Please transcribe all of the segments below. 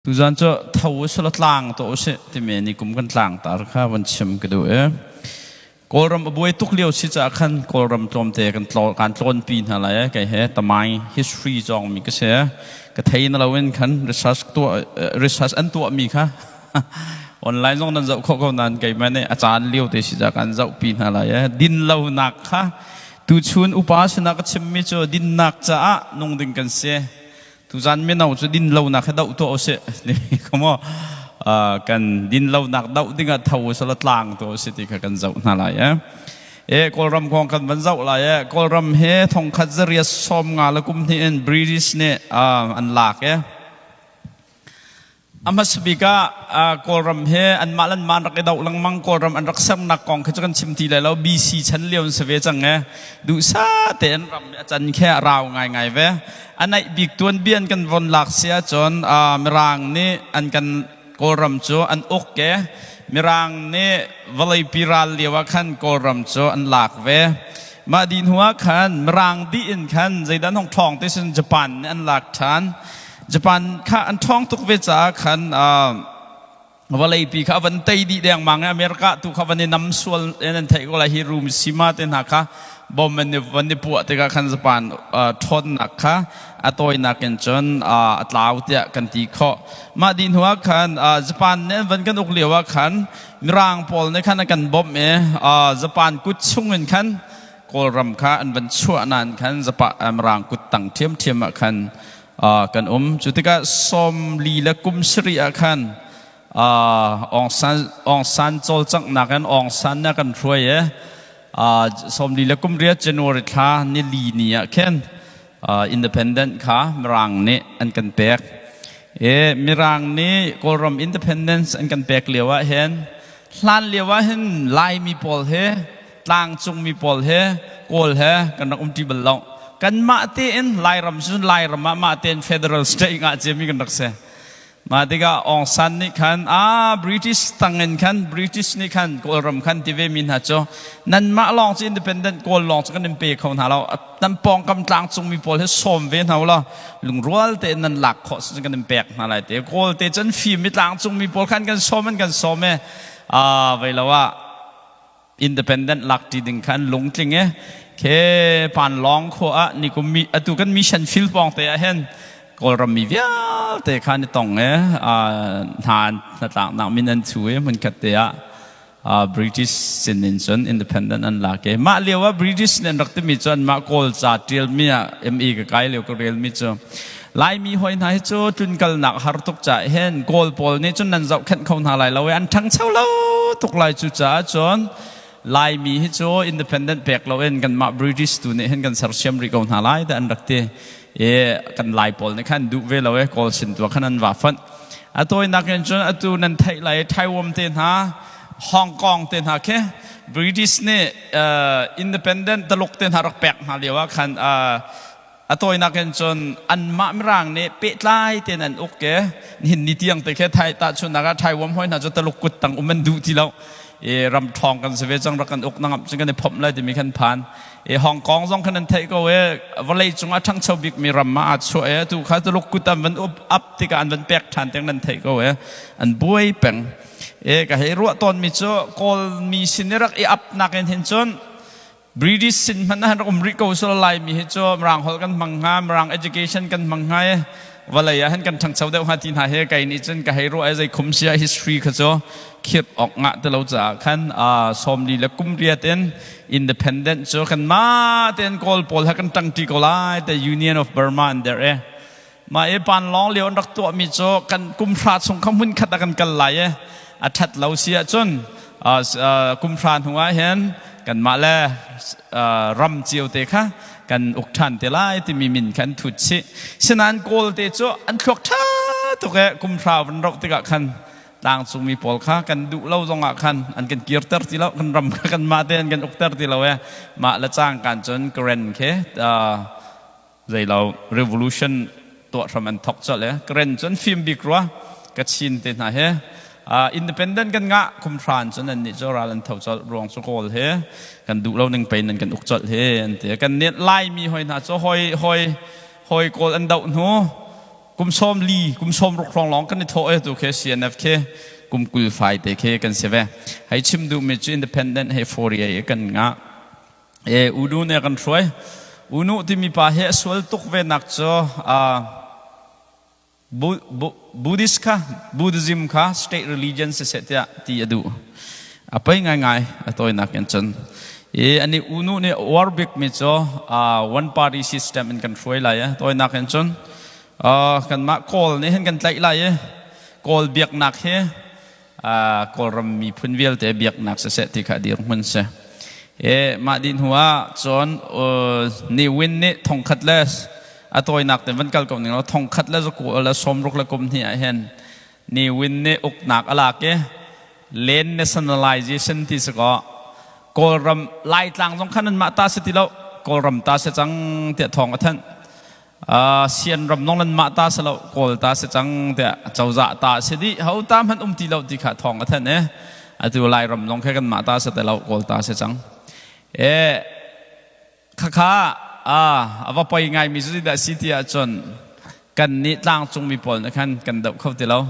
Tuzan cu tho usila tlang to usih timi ni kum kan tlang tar kha van chim ka duh i Kawlram a buai tuk lio si caah khan Kawlram tlawmte kan tlo kan tlawnpi hna lai kei he tamai history zawng mi ka si. Ka thei na loin khan research tuah research an tuah mi kha online zong nan zoh khawh ko nain keimah nih a caan lio te si caah kan zohpi hna lai. Din lonak kha tuchun upa sinah ka chimmi cu dinnak caah nung ding kan si. Tuzan mino cu din lonak he doh tuah usih. Kamo kan din lonak doh dingah tho usila tlang tuah usih ti kha kan zoh hna lai eh. E Kawlram kong kan van zoh lai eh. Kawlram he thongkhat zariat sawm nga le kum hnih in British nih an lak eh. A hmasa bik ah Kawlram he anmah le anmah an rak i doh lengmang. Kawlram an rak sernak kong khi cu kan chim ti lai lo. BC chan lio an si ve cang e. Duhsah tein ram a can khi a rau ngaingai ve. A naih bik tuanbia an kan von lak si ahcun Mirang nih an kan Kawlram cu an uk e. Mirang nih vawleipi ral lio ah khan Kawlram cu an lak ve. Mah dih hnu ah khan Mirang dih in khan zeidah an hong ṭhawng ti sin Japan nih an lak ṭhan. Japan kha an ṭhawng tuk ve caah khan vawleipi kha a van tei dih dengmang i America tu kha van i nam sual in an theih ko lai. Hi Hiroshima te hna kha bom an i van i puah tikah khan Japan ṭhawnnak kha a tawinak in cun a tlau tiah kan ti khawh. Mah dih hnu ah khan Japan nih an van kan uk lio ah khan Mirang pawl nih khan an kan bawmh i Japan kut chung in khan Kawlram kha an van chuah nain khan Japan Mirang kut tang ṭhiamṭhiam ah khan kan um. Cu tikah 40 le kum sarih ah khan Aung San Aung San cawlcanghnak in Aung San nih a kan hruai i 48 January thla nili ni ah khin independent kha Mirang nih an kan pek. E Mirang nih Kawlram independence an kan pek lio ah hin, hlan lio ah hin Laimi pawl he, tlangcungmi pawl he, Kawl he kan rak umṭi bal lo. Kanmah tein Lairam cun Lairam ah mah tein federal state ngah ciami kan rak si. Mah tikah Aung San nih khan a British tangin khan, British nih khan Kawlram khan ti ve mi hna cu nanmah lawng cu independent Kawl lawng cu kan in pe kho hna lo, nan pawngkam tlangcungmi pawl hi sawm ve hna ulaw lungrual tein nan lak khawh cu kan in pek hna lai te. Kawl te cun fim i tlangcungmi pawl khan kan sawm an kan sawm e a vei lo ah independent lak ṭi ding khan lungtling e khe Panlong khua ah nikum mi atu kan mission field pawng te ah hin Kawlram mi vialte khan i tong e hna hnatlaknak min an thu i hmunkhat te ah British sin in cun independent an lak i mah lio ah British nih an rak timi cu anmah Kawl ca ṭialmi ah ME ka kai lio ka relmi cu Laimi hoi hna hi cu tlunkalnak har tuk caah hin Kawl pawl nih cun nan zohkhenh kho hna lai lo i an ṭhangcho lo tuk lai. Cu caah cun Laimi hi cu independent pek loin kanmah British tu nih hin kan sersiam rih ko hna lai ti an rak ti i kan Lai pawl nih khan duh ve lo i Kawl sin tu ah khan an va fonh. A tawinak in cun atu nan theih lai, Taiwan te hna, Hong Kong te hna khi British nih independent Taluk te hna rak pek hna lio ah khan a tawinak in cun anmah Mirang nih pehtlai tein an uk i nihin ni tiang te khi Thai tahchunhnak ah Taiwan hoi hna cu Taluk kut tang um an duh ti lo i ram ṭhawng kan si ve cang, rak kan uk na ngamh cun kan i phomh lai timi khan phan i Hong Kong zong khan an theih ko i vawlei cung ah ṭhangcho bikmi ram ah aa chuah i atu kha Taluk kut an van up up tikah an van pek ṭhan tiang nan theih ko i an buai peng e. Ka hei ruah tawnmi cu Kawlmi sin i rak i ap nakin hin cun British sin hmanh ah rak um rih ko sula Laimi hi cu Mirang holh kan hmang hnga, Mirang education kan hmang hnga i vawlei ah hin kan ṭhangcho deuh hnga ti hna he kei nih cun ka hei ruah i zei khum sia history kha cu khirh awk ngah ti lo caah khan 48 in independent cu kan mah tein Kawl pawl he kan ṭangṭi ko lai te Union of Burma an der i mah i Panlong lio an rak tuahmi cu kan kum hra chung kha hmun khat ah kan kal lai i a ṭhat lo si ahcun kum hra hnu ah hin kanmah le ram cio te kha kan uk ṭhan te lai timi min kha an thut chih. Sinain Kawl te cu an thluak ṭha tuk i kum hra van roh tikah khan tlangcungmi pawl kha kan duh lo zongah khan an kan kirter ti lo, kan ram kha kanmah te an kan ukter ti lo i mah le cangkan cun Karen khi zeilo revolution tuah hram an thok colh i Karen cun fim bik rua Kachin te hna he independent kan ngah kum hran cun an nih cu ral an tho colh ruang cu Kawl he kan duh lo ning pein an kan uk colh he an ti. Kan nih Laimi hoi hna cu hoi hoi hoi Kawl an doh hnu. Kum 40, kum 60 hrawng lawng kan i thawh e tu khi CNF khi kum 20 fai te khi kan si ve. Hei chim duhmi cu independent he 48 kan ngah. E U Nu ne kan hruai. U Nu timi pa hi a sual tuk ve nak cu Buddhist kha Buddhism kha state religion siseh tiah ti a duh. A pei ngaingai a tawinak in cun. I ani U Nu nih uar bikmi cu one party system in kan hruai lai. Tawinak in cun kanmah Kawl nih hin kan tlaih lai i Kawl biaknak hi Kawlram miphun vialte biaknak siseh ti kha dirhmun si. E mah dih hnu ah cun Ne Win nih thongkhat le a tawinak te van kal ko ning law 1962 ah hin Ne Win nih uknak a lak i land nationalization ti si kaw Kawlram Laitlang zong khan anmah ta si ti lo, Kawlram ta si cang tiah thawng a thanh. Sian ram nong lan mah ta si lo, Kawl ta si cang tiah cozah ta si dih, ho ta hmanh um ti lo ti kha thawng a thanh e. Atu Lairam zong kha kan mah ta si te lo, Kawl ta si cang e. Khakha a va poi ngai mi cu dah si ti ahcun kan nih tlangcung mi pawl nih khan kan doh kho ti lo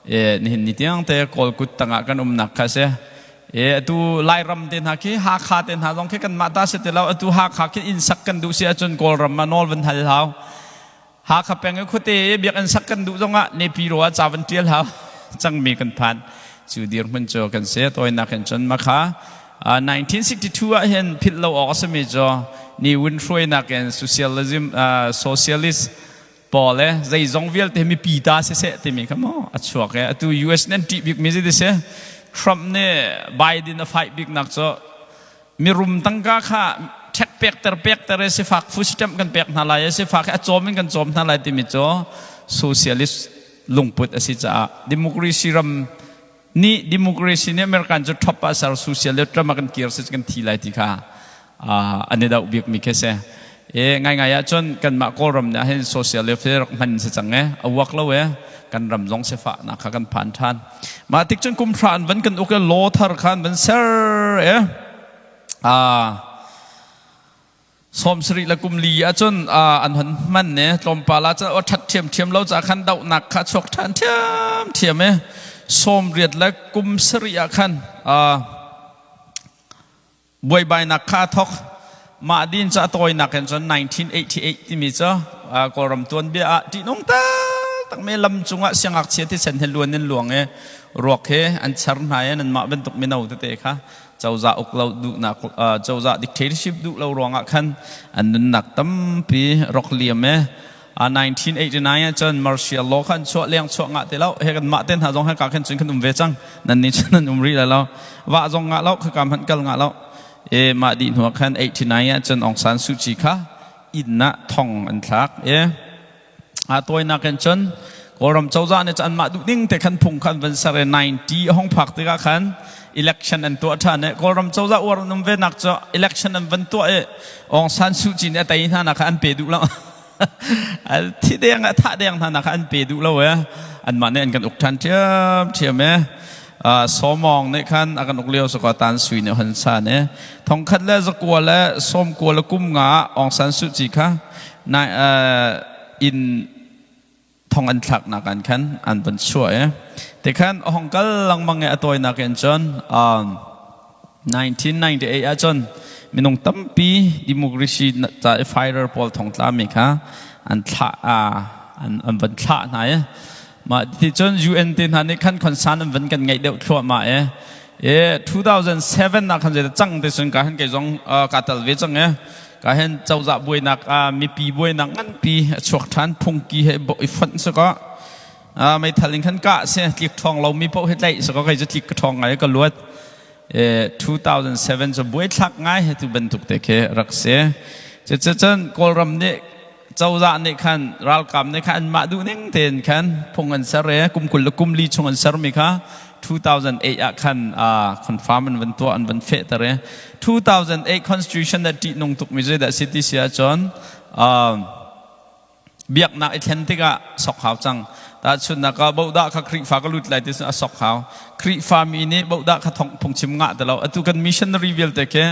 e. Nihin ni tiang te Kawl kut tangah kan umnak kha si e. Atu Lairam te hna khi, Hakha te hna zong khi kanmah ta si ti lo. Atu Hakha khi inn sak kan duh si ahcun Kawlram ah nawl van hal hau. Hakha peng i khuate i biakinn sak kan duh zongah Nepiro ah ca van ṭial hau cangmi kan phan. Cu dirhmun cu kan si. Tawinak in cun makha 1962 ah hin philh lo awk a simi cu Ne Win hruainak in socialism, socialist pawl e zeizong vialte mipi ta siseh timi kha maw a chuak e. Atu US nih an ṭih bikmi zei ti si, Trump nih Biden a fight biknak cu mirum tangka kha ṭhek pekter pekter i sifak food stamp kan pek hna lai i sifak hi a cawm in kan cawm hna lai timi cu socialist lungput a si caah democracy ram nih, democracy nih American cu top ah ser, socialist ram ah kan kir si kan thi lai ti kha an i doh bikmi khi si e. Ngaingai ahcun kanmah Kawlram nih ahhin socialist hi rak hman si cang e, a uak lo e. Kan ram zong sifahnak kha kan phan ṭhan. Mah tik cun kum hra an van kan uk i law thar kha an van ser e. 74 ahcun an hon hman ne. Tlawmpal ah cun ṭhat ṭhiamṭhiam lo ca khan dohnak kha chuak ṭhan ṭhiamṭhiam e. 87 ah khan buaibainak kha a thok. Mah din cu a tawinak in cun 1988 timi cu Kawlram tuanbia ah ṭihnung taktak me lam cungah siangngakchia thisen he luan in luang i ruak he an char hna i nanmah bantuk mino tete kha cozah uk lo duhnak, cozah dictatorship duh lo ruangah khan an nunnak tampi rok liam e. 1989 ah cun martial law khan chuah leng chuah ngah ti lo he. Kan mah te hna zong he ka khan cun kan um ve cang. Nan ni cun nan um rih lai lo, vah zong ngah lo, khakam hmanh kal ngah lo e. Mah dih hnu khan 89 ah cun Aung San Suu Kyi kha inn ah thong an thlak e. A tawinak in cun Kawlram cozah nih cun anmah duh ding te khan phung khan van ser i 90 a hong phak tikah khan election an tuah ṭhan i Kawlram cozah uar an um ve nak cu election an van tuah i Aung San Suu Kyi nih a tei hna nak kha an pe duh lo. Thi deng a thah deng hna nak kha an pe duh lo e. Anmah nih an kan uk ṭhan ṭhiamṭhiam e. Sawmawng nih khan a kan uk lio sakaw Tan Sui nih hon san e. 1995 Aung San Suu Kyi kha in thong an thlaknak an khan an van chuah e. Tikhan a hong kal lengmang i a tawinak in cun 1998 ah cun minung tampi democracy ca i fighter pawl thongtla mi kha an thlah, an van thlah hna i mah ti cun UN te hna nih khan concern an van kan ngeih deuh thluahmah e. E 2007 ah khan zei cang te sun ka han kei zong ka tal ve cang e. Ka hen cozah buainak, mipi buainak nganpi a chuak ṭhan. Phungki he i fonh si ko, meithal in khan kah si, tlik ṭhawng lomi paoh he tlaih si ko. Kei cu tlik ka ṭhawng ngai, ka luat e. 2007 cu buaithlak ngai he tu bantuk te khi rak si. Cucun Kawlram nih cozah nih khan, ralkap nih khan anmah duh ning tein khan phung an ser i kum 24 chung an sermi kha 2008 ah khan confirm an van tuah, an van fehter i 2008 constitution na ṭihnung tukmi zeidah si ti si ahcun biaknak i thlen tikah sok hau cang. Tahchunhnak ah bohdah kha Khrihfa ka lut lai ti cun a sok hau. Khrihfa mi nih bohdah kha thong phungchim ngah ti lo. Atu kan missionary vialte khi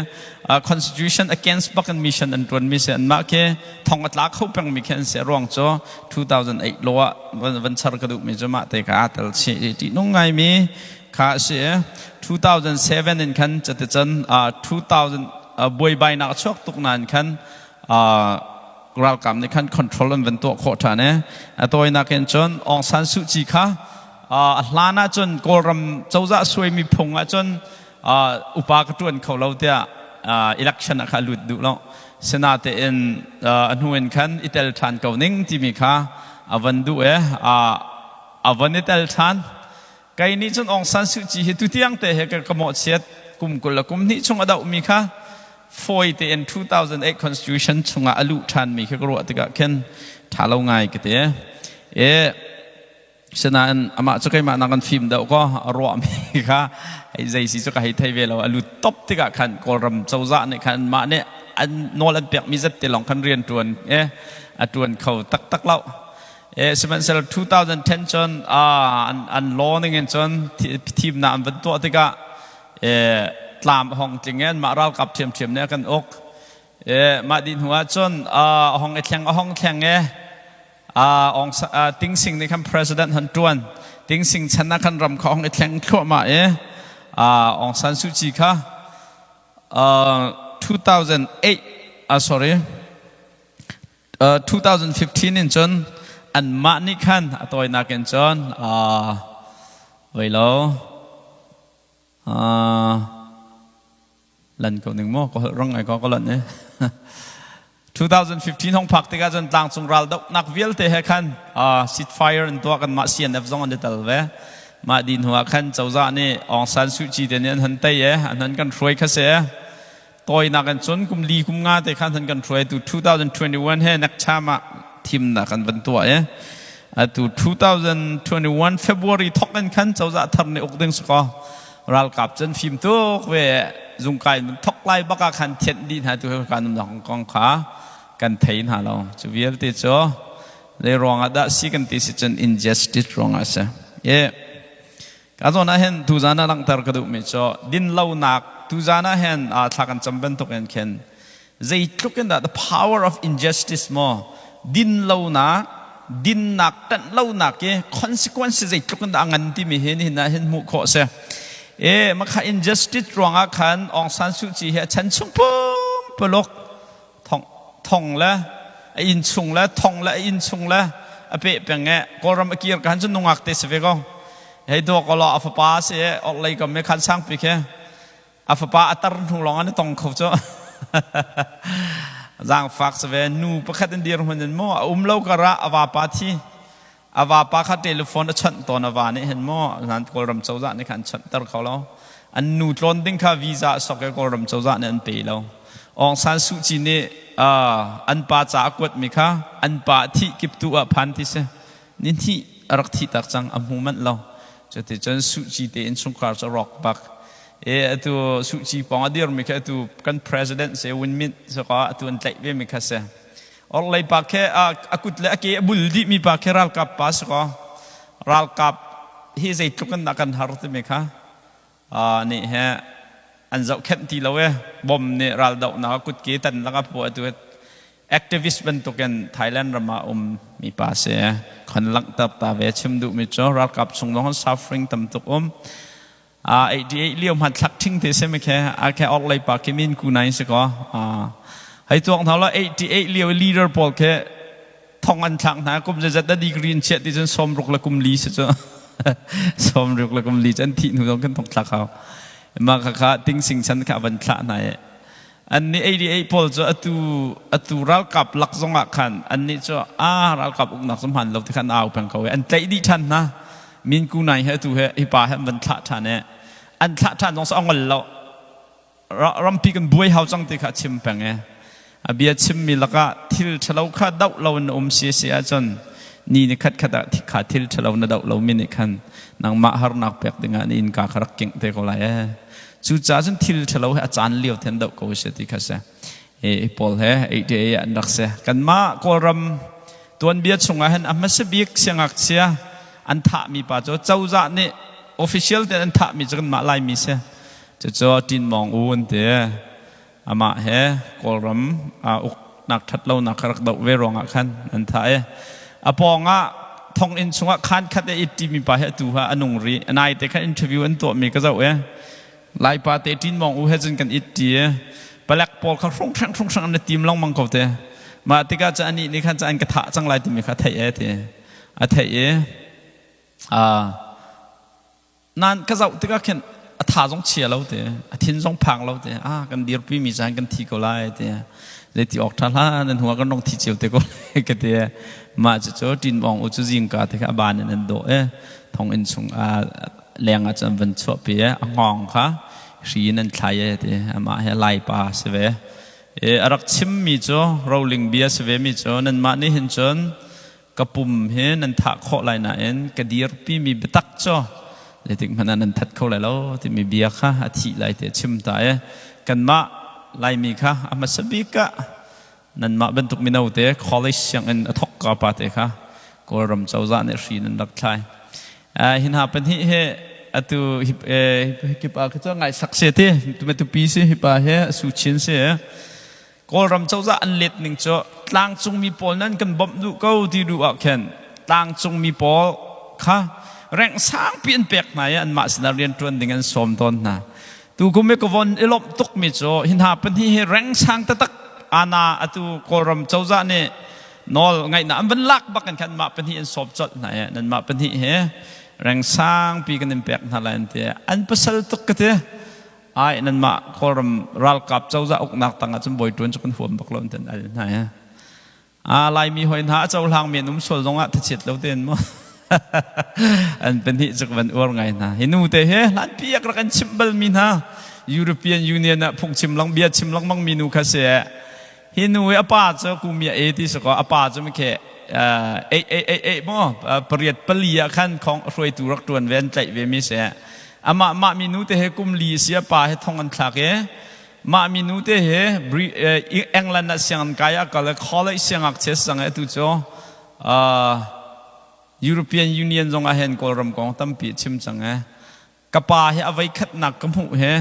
constitution against bak in mission an ṭuan mi si. Anmah khi thong a tla kho peng mi khi an si. A ruang cu 2008 law ah van char ka duh mi cu mah te kha aa tel chih. Ṭihnung ngai mi kha a si. 2007 in khan cuticun 2000 buaibainak a chuak tuk nain khan ralkap nih khan control an van tuah khawh ṭhan i a tawinak in cun Aung San Suu Kyi kha a hlan ah cun Kawlram cozah suaimi phung ah cun upa ka ṭuan kho lo tiah election ah kha a lut duh lo. Sinatein a hnu in khan i tel ṭhan ko ning timi kha a van duh i a van i tel ṭhan. Kei nih cun Aung San Suu Kyi hi tutiang te he ka mawhchiat kum 20 le kum hnih chung a dohmi kha fawi tein 2008 constitution chungah a luh ṭhanmi khi ka ruah tikah khin ṭha lo ngai ka ti. E sinain amah cu keimah nak an fim deuh kaw a ruahmi kha hei zei si cu ka hei thei ve lo. A lut top tikah khan Kawlram cozah nih khan mah nih an nawl an pekmi zat te lawng khan rian ṭuan e a ṭuan kho taktak lo. E sihmanhsehlaw 2010 cun an law ning in cun thimnak an van tuah tikah tlam a hong tling i anmah ralkap ṭhiamṭhiam nih a kan uk. Mah dih hnu ah cun a hong i thleng a hong thleng i Ting Sing nih khan president han ṭuan. Ting Sing chan ah khan ram kha hong i thleng thluahmah i Aung San Suu Kyi kha 2008 sorry 2015 in cun anmah nih khan a tawinak in cun voi lo lan ko ning maw ka holh rang ngai ko ka lanh i 2015 hong phak tikah cun tlangcung ral dohnak vialte he khan ceasefire an tuah. Kanmah CNF zong an i tel ve. Mah dih hnu ah khan cozah nih Aung San Suu Kyi te nih an hon tei i an hon kan hruai kha si. Tawinak in cun kum li kum nga te khan han kan hruai. Tu 2021 he nekcham ah thimnak an van tuah i atu 2021 February thok in khan cozah thar nih uk ding si kaw ralkap cun fim tuk ve zungkai in thok lai bak ah khan thianh dih hna. Tu kan um Hong Kong kha kan thei hna lo. Cu vialte cu zei ruang ah dah si kan ti si cun injustice ruang ah si e. Ka zawn ah hin tuzan ah langhter ka duhmi cu dinlonak. Tuzan ah hin thla kan cam bantuk in khin zeitluk in dah the power of injustice maw dinlonak, dinnak ṭanh lonak i consequence zeitluk in dah a ngan timi hi nihin ah hin hmuh khawh si. E makha injustice ruangah khan Aung San Suu Kyi hi a chan chung pumpuluk thong thong le a inn chung le thong le a inn chung le a peh peng e. Kawlram a kir ka han cu nungak te si ve ko. Hei dua ko law a fapa si e orhlei kam me khan sangpi khi a fapa a tar hnu lawng an i tong kho cu zaangfak si ve. Nu pakhat in dir hmun in mu a um lo kar ah a vapa thi, a vapa kha telephone a chawnh tawn. A va nih hin mu nan Kawlram cozah nih khan chawnhter kho lo. An nu tlawn ding kha visa a sok i Kawlram cozah nih an pe lo. Aung San Suu Kyi nih an pa ca a kuat mi kha an pa thih kip tu ah phan ti si ni hnih a rak thi tak cang, a hmu manh lo. Cuticun Suu Kyi te in chungkhar cu rawk bak e. Atu Suu Kyi pawng a dir mi kha atu kan president se Win Myint so ka atu an tlaih ve mi kha si. Orhlei pa khi a kut le a ke a bul dihmi pa khi ralkap pa si kaw ralkap hi zeitluk in dah kan har timi kha nih he an zohkhenh ti lo e. Bom nih raldohnak a kutke tan laka pu atu activist bantukin Thailand ram ah um mi pa si khon langhter ta ve. Chim duhmi cu ralkap chung zong suffering tam tuk um. 88 lio hmanthlak ṭhing te si khe a khe orhlei pa khi min ku nai si ko hei tuak hna lo. 88 lio leader pawl khi thong an thlak hna kum zeizat da degree in chiah ti cun 60 le kum li si cu 60 le kum li cu an thih hnu zong kan thong thlak hau. Ma kha kha ting sing chan kha van thlah hna i an nih 88 pawl cu atu atu ralkap lak zong ah khan an nih cu a ralkap uknak cu hman lo ti khan au peng ko i an tlaih dih ṭhan hna. Min ku nai he atu he hi pa he an van thlah ṭhan i an thlah ṭhan zong sa ngol lo. Rampi kan buai hau cang ti kha chim peng i a bia chimmi lakah thil ṭhalo kha doh lo in um si si ahcun ni ni khat khat ah kha thil ṭhalo na doh lomi nih khan nangmah harnak pek dingah na innka kha rak kingh te ko lai e. Cucaah cun thil ṭhalo he a caan lio then doh ko si ti kha si. Hi pawl he 88 an rak si. Kanmah Kawlram tuanbia chungah hin a hmasa bik siangngakchia. An thahmi pa cu cozah nih official tein an thahmi cu kanmah Laimi si. Cucu Tin Mawng U an ti. Amah he Kawlram uknak ṭhat lonak kha rak doh ve ruangah khan an thah i a pawngah thonginn chungah khaan khat i it ṭimi pa hi atu ha a nung rih. Nai te khan interview an tuahmi ka zoh i Laipa te Tin Mawng U he cun kan it ṭi i palek pawl kha hrung hrang hrung hrang an i tim lengmang ko te. Mah tikah cun anih nih khan cun an ka thah cang lai timi kha a theih e ti. A theih i Nain ka zoh tikah khin a tha zong chia lo te, a thin zong phang lo te, ah kan dirpi mi caan kan thi ko lai te. Zeiti awk ṭha hlah nan hua kan rong thi cio te ko lai ka ti. Mah cucu Ṭin Vong u cu zingka te kha a ban in an dawh i thonginn chung ah leng ah cun an van chuahpi i a hngawng kha hri in an thlai e ti. Amah hi Laipa a si ve. I a rak chimmi cu roling bia si ve mi cu nanmah nih hin cun Ka pum hi nan thah khawh lai nain ka dirpimi biatak cu zeitik hmanh ah nan that kho lai lo timi bia kha a thih lai ti a chim ta i kanmah Laimi kha a hmasa bik ah nanmah bantuk mino te college sianginn a thawk ka pa te kha Kawlram cozah nih hri nan rak thlai. Hi hna pahnih hi atu hikip ah kha cu ngai sak se ti tupi si hi pa hi su chin si. Kawlram cozah an let ning cu tlangcungmi pawl nan kan bawmh duh ko ti duh ah khin tlangcungmi pawl kha reng sangpi an pek hna i anmah sinah rianṭuan ding an sawm tawn hna. Tukum i ka von i lawmh tukmi cu hi hna pahnih hi reng sang taktak ana atu Kawlram cozah nih nawl ngaihnak an van lak bak in khan mah pahnih an sawm colh hna i nanmah pahnih hi reng sangpi kan in pek hna lai an ti. An pasal tuk ka ti. Ai nanmah Kawlram ralkap cozah uknak tang ah cun bawi ṭuan cu kan huam bak lo an al hna ya. A Laimi hoi hna a cohlang mi an um sual zong ah thachiat lo tein mu. An pahnih cu van uar ngai hna. Hi nu te hi hlan piak rak an chimh bal mi hna. European Union ah phungchim lang bia chim lengmang mi nu kha si. Hi nu i a pa cu kumia e ti si ko a pa cu mikhe ei ei ei ei mo pariat pali ah khan khong hruaitu rak ṭuan ve an tlaih ve mi si. Amah mah minu te he kum li si a pa he thong an thlak i mah minu te he England ah sianginn kai ah kal i college siangngakchia sang i atu cu European Union zong ah hin Kawlram kong tampi a chim cang i ka pa hi a voi khatnak ka hmuh he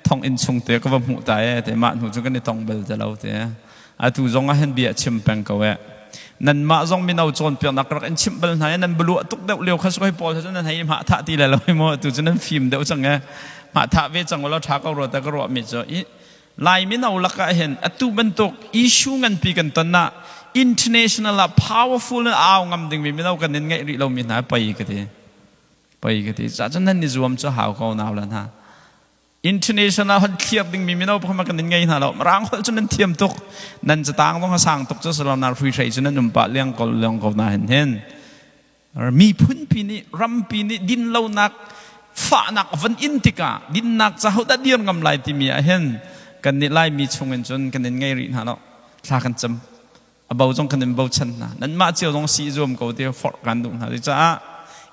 thonginn chung te ka va hmuh ta e te mah hnu cu kan i tong bal te lo te. Atu zong ah hin bia chim peng ko e. Nanmah zong mino cawnpiaknak rak in chimh bal hna i nan baluah tuk deuh lio kha hoi pawl cu nan hei hmah thah ti lai lo maw tu cu nan fim deuh cang e. Hmah thah ve cang ulaw tha ko rua ta ka ruah mi cu i Lai mino lakah hin atu bantuk issue nganpi kan ton ah international ah powerful in au ngam dingmi mino kan in ngeih rih lomi hna pei ka ti. Pei ka ti. Ca cun nan i zuam cu hau ko nau le hna. International hon thliar dingmi mino pakhat kan in ngei hna lo. Rang holh cu nan thiam tuk. Nan catang zong a sang tuk cu silo na hrui hrei cu nan um pah liang ko liang ko na hin hin. Miphun pi nih rampi nih din lonak fahnak van in tikah dinnak ca hodah dir ngam lai timi ah hin kan nih Laimi chung in cun kan in ngei rih hna lo. Thla kan cam. A bo zong kan in bochan hna. Nanmah cio zong si i zuam ko ti forh kan duh hna. Cucaah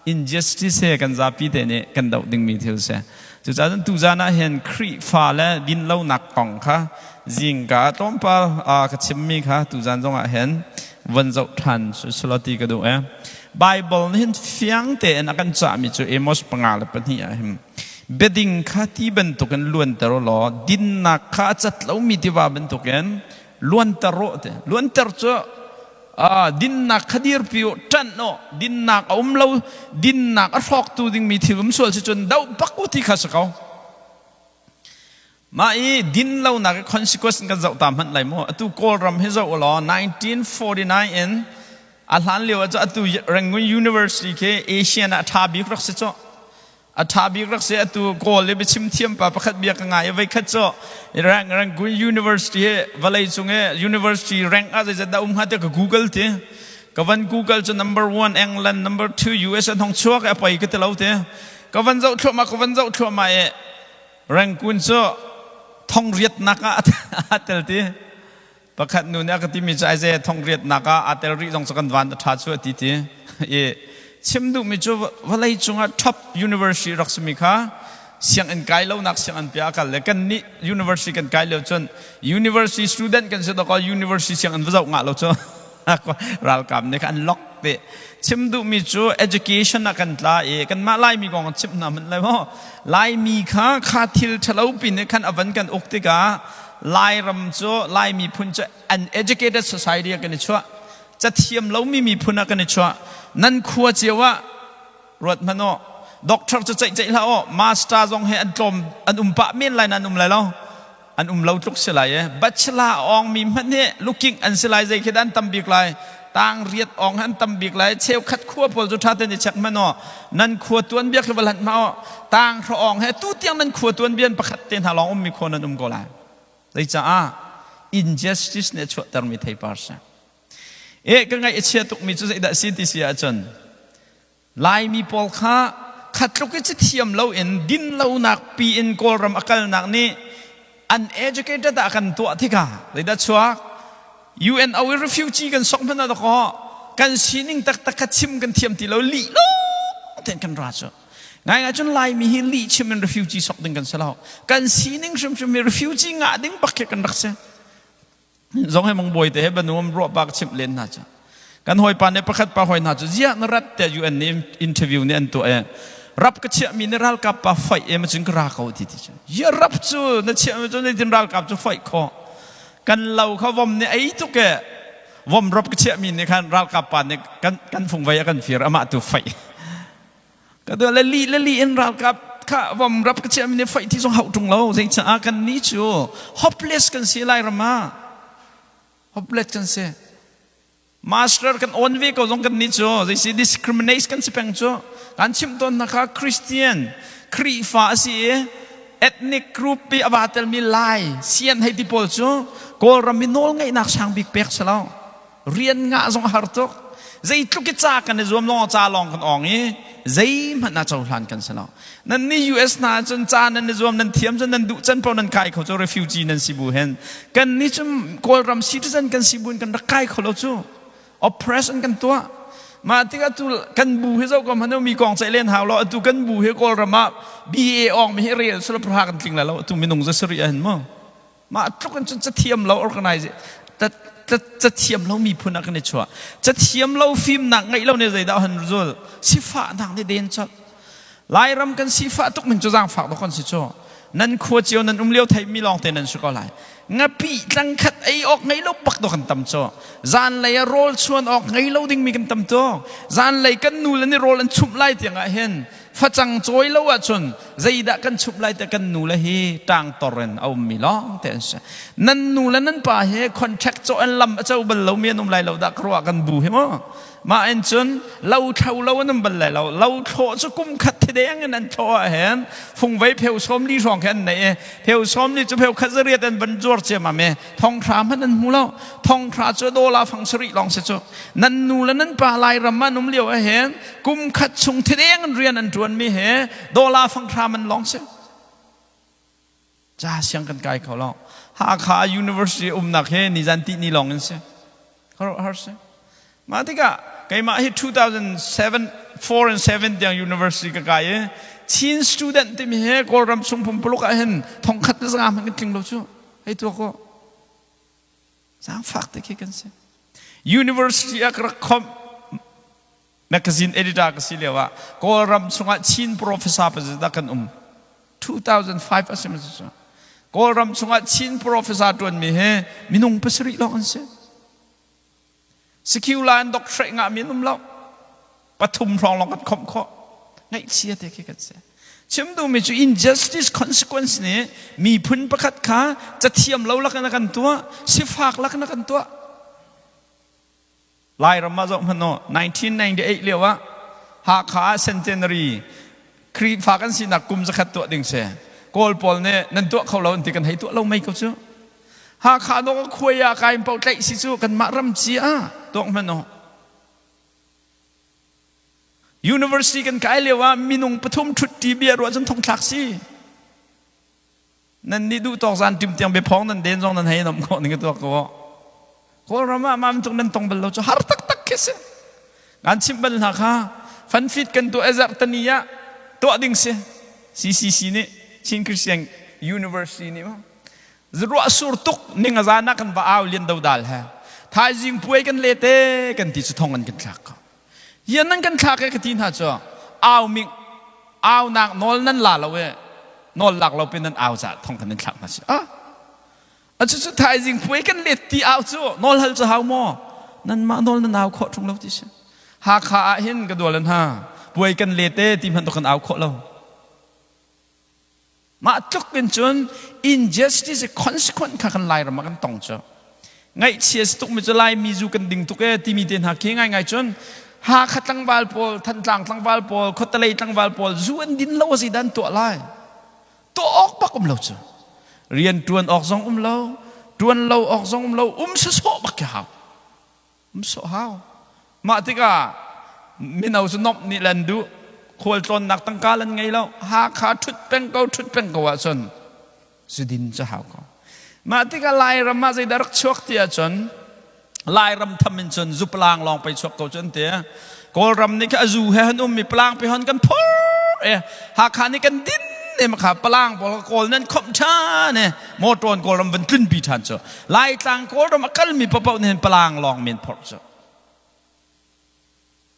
injustice he kan zapi te nih kan doh dingmi thil si. Cucaah cun tuzan ah hin Khrihfa le dinlonak kong kha zingka ah tlawmpal ka chimmi kha tuzan zong ah hin von zoh ṭhan sulaw ti ka duh e. Bible nih hin fiang tein a kan cahmi cu Amos 5:2 ah hin biading kha ti bantukin luanter u law dinnak kha a cat lomi tiva bantukin luanter rawh te luanter cu dinnak kha dirpi u ṭanh u dinnak a um lo dinnak a hrawktu dingmi thil um sual si cun doh bak u ti kha si ko. Mah i din lonak i consequence kan zoh ta hmanh lai mu. Atu Kawlram hi zoh u law 1949 in a hlan lio ah cu atu Rangoon University khi Asian ah a ṭha bik rak si cu. A ṭha bik rak si. Atu Kawl i biachim thiam pa pakhat bia ka ngai i voikhat cu Rangoon University hi vawlei cung i university rank ah zeizat dah um hnga tiah ka Google ti. Ka van Google cu number one England, number two US an hong chuak i a poi ka ti lo ti. Ka van zoh thluahmah, ka van zoh thluahmah i Rangoon cu thongriatnak ah aa tel ti. Pakhat nu nih a ka timi cu Isaiah thongriatnak ah aa tel rih zong cu kan van a ṭha cu a ti ti. I chim duhmi cu vawlei cungah top university rak simi kha sianginn kai lonak sianginn pia a kal le kan nih university kan kai lio cun university student kan si dawkaw university sianginn va zoh ngah lo cu ralkap nih kha an lock. te. Chim duhmi cu education ah kan tla i kanmah Laimi kong chimh hna hmanh lai maw? Laimi kha kha thil ṭhalo pi nih khan a van kan uk tikah Lairam cu Lai miphun cu an educated society ah kan i chuah. Cathiam lomi miphun ah kan i chuah. Nan khua cio ah ruat hmanh u. Doctor cu ceih ceih hlah u. Master zong hi an tlawm an um pah men lai nan um lai lo. An um lo tluk si lai e. Bachelor awng mi hmanh hi looking an si lai zei khi dah an tam bik lai. Tang riat awng an tam bik lai. Cheukhat khua pawl cu ṭha tein i check hmanh u. Nan khua tuan bia khi va hlat hmah u. Tang hra awng he tu tiang nan khua tuan bia pakhat te hna lawng ummi khua nan um ko lai. Zeicaah injustice nih a chuahtermi theipar si. E ka ngaih a chia tukmi cu zeidah a si ti si ahcun Laimi pawl kha khatluk i cathiam loin dinlonak pi in Kawlram a kalnak nih uneducated ah kan tuah tikah zeidah chuak? UNO i refugee kan sok hmanh ah dakaw kan sining taktak kha chim kan thiam ti lo lih lawng tein kan ra cu. Ngaingai cun Laimi hi lih chim in refugee sok ding kan si lo. Kan sining hrimhrim hi refugee ngah ding bak khi kan rak si. Zong he mong bawi te he banuam ruah pa ka chimh len hna cu. Kan hawipa nih pakhat pa hawi hna cu ziah na rat tiah UN nih interview nih an tuah i rap ka chiahmi nih ralkap pa foih e macun ka ra ko ti ti cu. Ziah rap cu na chiahmi cu zeitin ralkap cu foih khawh. Kan lo kha vom nih ei tuk e vom rap ka chiahmi nih khan ralkap pa nih kan kan fungvei a kan fir amah tu foih. Ka tu le li le li in ralkap kha vom rap ka chiahmi nih foih ti zong hauh ṭung lo zeicaah kan nih cu hopeless kan si lai ram ah hopeless kan si. Master kan on ve ko zong kan nih cu zeisi discriminate kan si peng cu kan chimh tawn hna kha Christian Khrihfa a si i ethnic group i a va telmi Lai sian hei ti pawl cu Kawlram i nawl ngeihnak sang bik pek si lo rian ngah zong a har tuk zeitluk i ca kan i zuam lawng ca lawng kan awng i zeihmanh ah cohlan kan si lo Nan nih US hna cun ca nan i zuam nan thiam cun nan duh can paoh nan kai kho cu refugee nan si bu hen. Kan nih cu Kawlram citizen kan si buin kan rak kai kho lo cu. Oppress an kan tuah. Mah tikah tu kan bu hi zoh ko hmanh mi kong ceih len hau lo atu kan bu hi Kawlram ah BA awng mi hi rel sula praha kan tling lai lo atu minung za sarih ah hin mu. Mah tluk in cun cathiam lo organize cathiam lo miphun ah kan i chuah. Cathiam lo fimnak ngeih lo nih zeidah han zul sifahnak nih den colh. Lairam kan sifah tuk ning cu zaangfak dawk kan si cu. Nan khua cio nan um lio theimi lawng te nan si ko lai. Ngapih tlangkhat ei awk ngei lo bak dawk kan tam cu. Zanlei ah rawl chuan awk ngei lo dingmi kan tam tuk. Zanlei kan nu le nih rawl an chumh lai tiang ah hin facang cawi lo ahcun zeidah kan chumh lai tiah kan nu le hi ṭangtor in a ummi lawng te an si. Nan nu le nan pa hi contract cawh in lam a co bal lomi an um lai lo dah ka ruah kan bu hi mu. Mah in cun lo thlo lo an um bal lai lo. Lo thlawh cu kum khat thideng in an thlawh ah hin fungvei pheu sawm li hrawng khi an nei i pheu sawm li cu pheu khat zariat an van zuar ciammam i thonghra hmanh an hmu lo. Thonghra cu dawla fang sarih lawng si cu. Nan nu le nan pa Lairam ah an um lio ah hin kum khat chung thideng in rian an ṭuanmi hi dawla fanghra man lawng si. Ca siang kan kai kho lo. Hakha University umnak hi nizan tih ni lawng in si. Har si. Mah tikah keimah hi 2007 4 and 7 tiang university ka kai i Chin student timi hi Kawlram chung pumpuluk ah hin thongkhat le zanga hmanh kan tling lo cu. Hei tuak u. Zaangfak te khi kan si. University ah ka rak khomh magazine editor ka si lio ah Kawlram chungah Chin professor pazit ah kan um. 2005 a si ma cu. Kawlram chungah Chin professor ṭuanmi hi minung pasarih lawng an si. Secular in doctorate ngahmi an um lo. Pathum hrawng lawng kan khomh khawh. Ngaihchia te khi kan si. Chim duhmi cu injustice consequence nih miphun pakhat kha cathiam lo lakin a kan tuah, sifak lakin a kan tuah. Lairam ah zoh hmanh u, 1998 lio ah Hakha ah centenary Khrihfa kan sinak kum zakhat tuah ding si. Kawl pawl nih nan tuah kho lo an ti kan hei tuah lo mei ko cu. Hakha dawh khuai ah kai paoh tlaih si cu kanmah ram ci ah tuak hmanh u. University kan kai lio ah minung pathum ṭhutṭi bia ruah cun thongthlak si. Nan nih duh tawk zan ṭim tiang biaphawng nan den zong nan hei nom khawh ning ka tuak ko. Kawlram ah mam tung nan tong bal lo cu har taktak khi si. Ngan chimh bal hna kha fanfit kan tuah ezarh tani ah tuah ding si. CCC nih Chin Christian University nih ma ruah sur tuk ning a zan ah kan va au lian dodal he thaizing puai kan le te kan ti cu thong an kan thlak ko. Yan nan kan thlak e ka ti hna cu au mi au nak nawl nan la lo e nawl lak lo pin nan au za thong kan nan thlak hna si ah a cu cu thaizing puai kan let ti au cu nawl hal cu hau maw nan mah nawl nan au khawh ṭung lo ti si Hakha ah hin ka dual ha puai kan let te ti hmanh to kan au khawh lo Mah tluk in cun injustice consequence kha kan Lairam ah kan tong cu. Ngaihchia si tukmi cu Laimi zu kan ding tuk ee timi te hna khi ngaingai cun Hakha tlangval pawl, Thantlang tlangval pawl, Khuatalei tlangval pawl zu an din lo a si dan tuah lai. Tuah awk bak um lo cu. Rian ṭuan awk zong um lo, ṭuan lo awk zong um lo, um sawsawh bak khi hau. Um sawh hau. Mah tikah mino cu nomh nih lan duh khualtlawnnak tangka lan ngei lo Hakha ṭhut peng ko ṭhut peng ko ahcun zudin cu hau ko. Mah tikah Lairam ah zeidah rak chuak ti ahcun Lairam tham in cun zupalang lawng pei chuak ko cu an ti. Kawlram nih kha a zu he han um mi palang pe hon kan phor e Hakha nih kan din ne ma kha palang pawl kawl nan khomh ṭhan e motor Kawlram van tlunpi ṭhan cu Laitlang Kawlram a kalmi paohpaoh nih hin palang lawng men phorh cu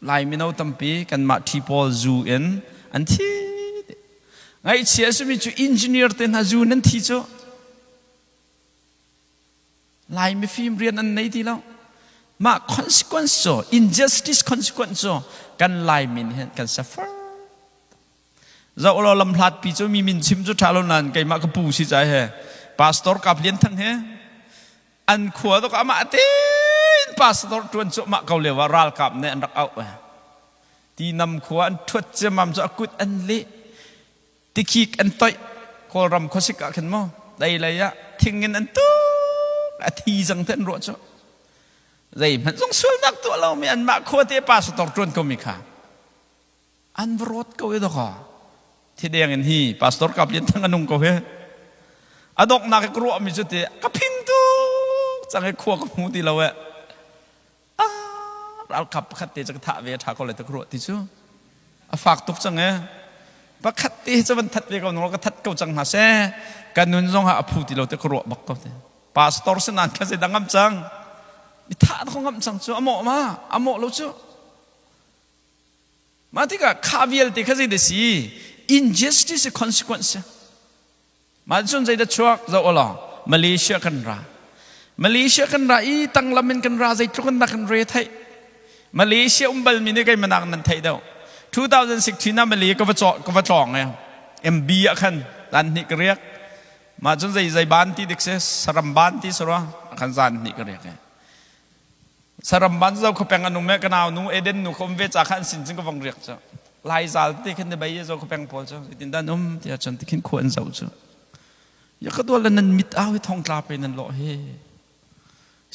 Lai mino tampi kanmah ṭhi pawl zu in an thi. Ngaihchia a simi cu engineer te hna zu nan thi cu Lai mifim rian an nei ti lo. Mah consequence cu injustice consequence cu kan Lai min hin kan suffer. Zoh law lamhlat pi cu mi min chim cu ṭha lo nain keimah ka pu si cai he pastor Kap Lian Thang he an khua tuk amah tein pastor ṭuan cu mah ko lio ah ralkap nih an rak auh ti nam khua an ṭhuat ciammam cu a kut an leh tikhik an toih Kawlram khuasik ah khin maw dei lei ah thing in an tuk a thi cang te an ruah cu zeihmanh zong sualnak tuah lomi anmah khua te pastor ṭuan ko mi kha An va rawt ko i dawka. Thideng in hi pastor Kap Lian Thang a nung ko hi. A donghnak i ka ruahmi cu ti ka phing tuk cang i khua ka hmu ti lo eh. Ah, ralkap pakhat te cu ka thah ve ṭha ko lai ti ka ruah ti cu. A fak tuk cang eh. Pakhat te cu van that ve ko nung ka that ko cang hna seh. Ka nun zong ah a phu ti lo ti ka ruah bak ko ti. Pastor si nan kha zei ngam cang. Mi thah ko ngam cang cu a mawh ma a mawh lo cu. Mah tikah kha vialte kha zeidah si? Injustice consequence. Mah cun zeidah chuak zoh law Malaysia kan ra. Malaysia kan ra i tanglam in kan ra zeitluk in dah kan re theih. Malaysia um balmi nih kei manak nan theih deuh. 2016 ah Malay ka va ka va tlawng e. MB ah khan zan hnih ka riak. Mah cun zei zei ban ti dik si saram ban ti sarua khan zan hnih ka riak e. Saram ban zo khuapeng an um e ka nau nu Eden nu kha um ve ca kha an sin cun ka vong riak cu lai zal te khin ne bai zo khuapeng pawl cu zeitin dah an um tiah cun tikhin khua an zo cu ya ka dual nan mit au hi thong tla pe nan lawh hi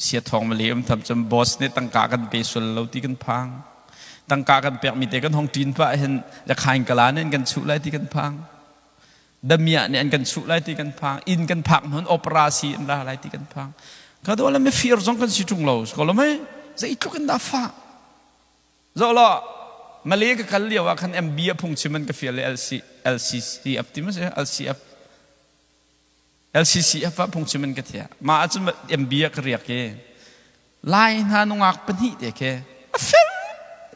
sia thong mali um tham cun boss nih tangka kan pe sul lo ti kan phang tangka kan pek mi te kan hong ṭin pah hin ya khain kala nih an kan chuh lai ti kan phang damiah nih an kan chuh lai ti kan phang inn kan phak hnon operasi an ra lai ti kan phang ka do le mifir zong kan si ṭung lo ko lo mei zeitluk in dah fah zoh law Malay ka kal lio ah khan MB a phung chim an ka fial le LC LCCF ti ma si LCF LCCF ah phung chim an ka thiah mah ahcun MB ah ka riak i Lai hna nungak pahnih te khi a fel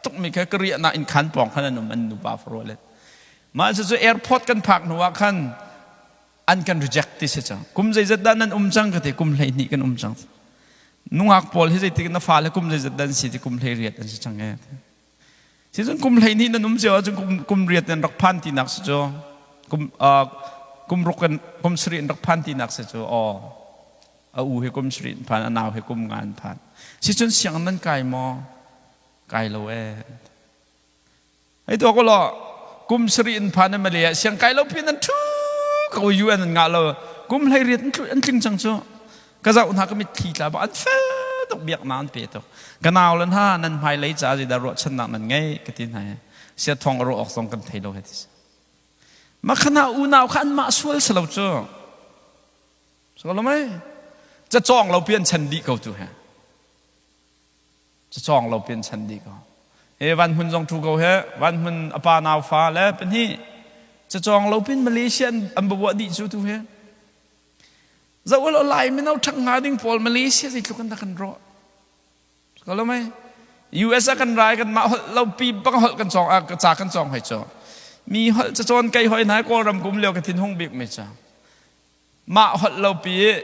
tukmi kha ka riahnak inn khan pawng khan an um an nupa farual in mah cu airport kan phak hnu ah khan an kan reject ti si cang kum zeizat dah nan um cang ka ti kum 12 kan um cang nungak pawl hi zeitik na fale kum zeizat dah an si ti kum 18 an si cang e si cun kum 12 nan um cio ahcun kum kum riat nan rak phan ti nak si cu kum kum ruk in kum sarih in rak phan ti nak si cu aw A u he kum sarih an phan, a nau he kum nga an phan. Sicun sianginn nan kai maw? Kai lo ee. Hei tuah ko law, kum sarih an phan in Malay ah siang kai lo pin an ṭhu ko UN an ngah lo. Kum 18 an tling cang cu. Ka zoh hna ka mitthli tla bak an fel tuk biaknak an pe tuk. Ka nau le hna nan hmailei ca zeidah ruahchannak nan ngei ka ti hna i sia thong a ruah awk zong kan thei lo he ti si. Makhana unau kha anmah sual si lo cu. So lo mei cacawng lo pian chan dih ko tu he cacawng lo pian chan dih ko he van hmun zong thu ko he van hmun apa nau fa le pahnih cacawng lo pin Malaysia an babuah dih cu tu he zo lo lai mino thak nga ding pawl Malaysia zeitluk an kan rawh ko lo mei. US ah kan rai kan mah holh lo pi bang holh kan cawng ca kan cawng hoi cu. Mi holh ca cawn kai hoi hna Kawlram kum lio ka thin hung bik mi cu. Mah holh lo pi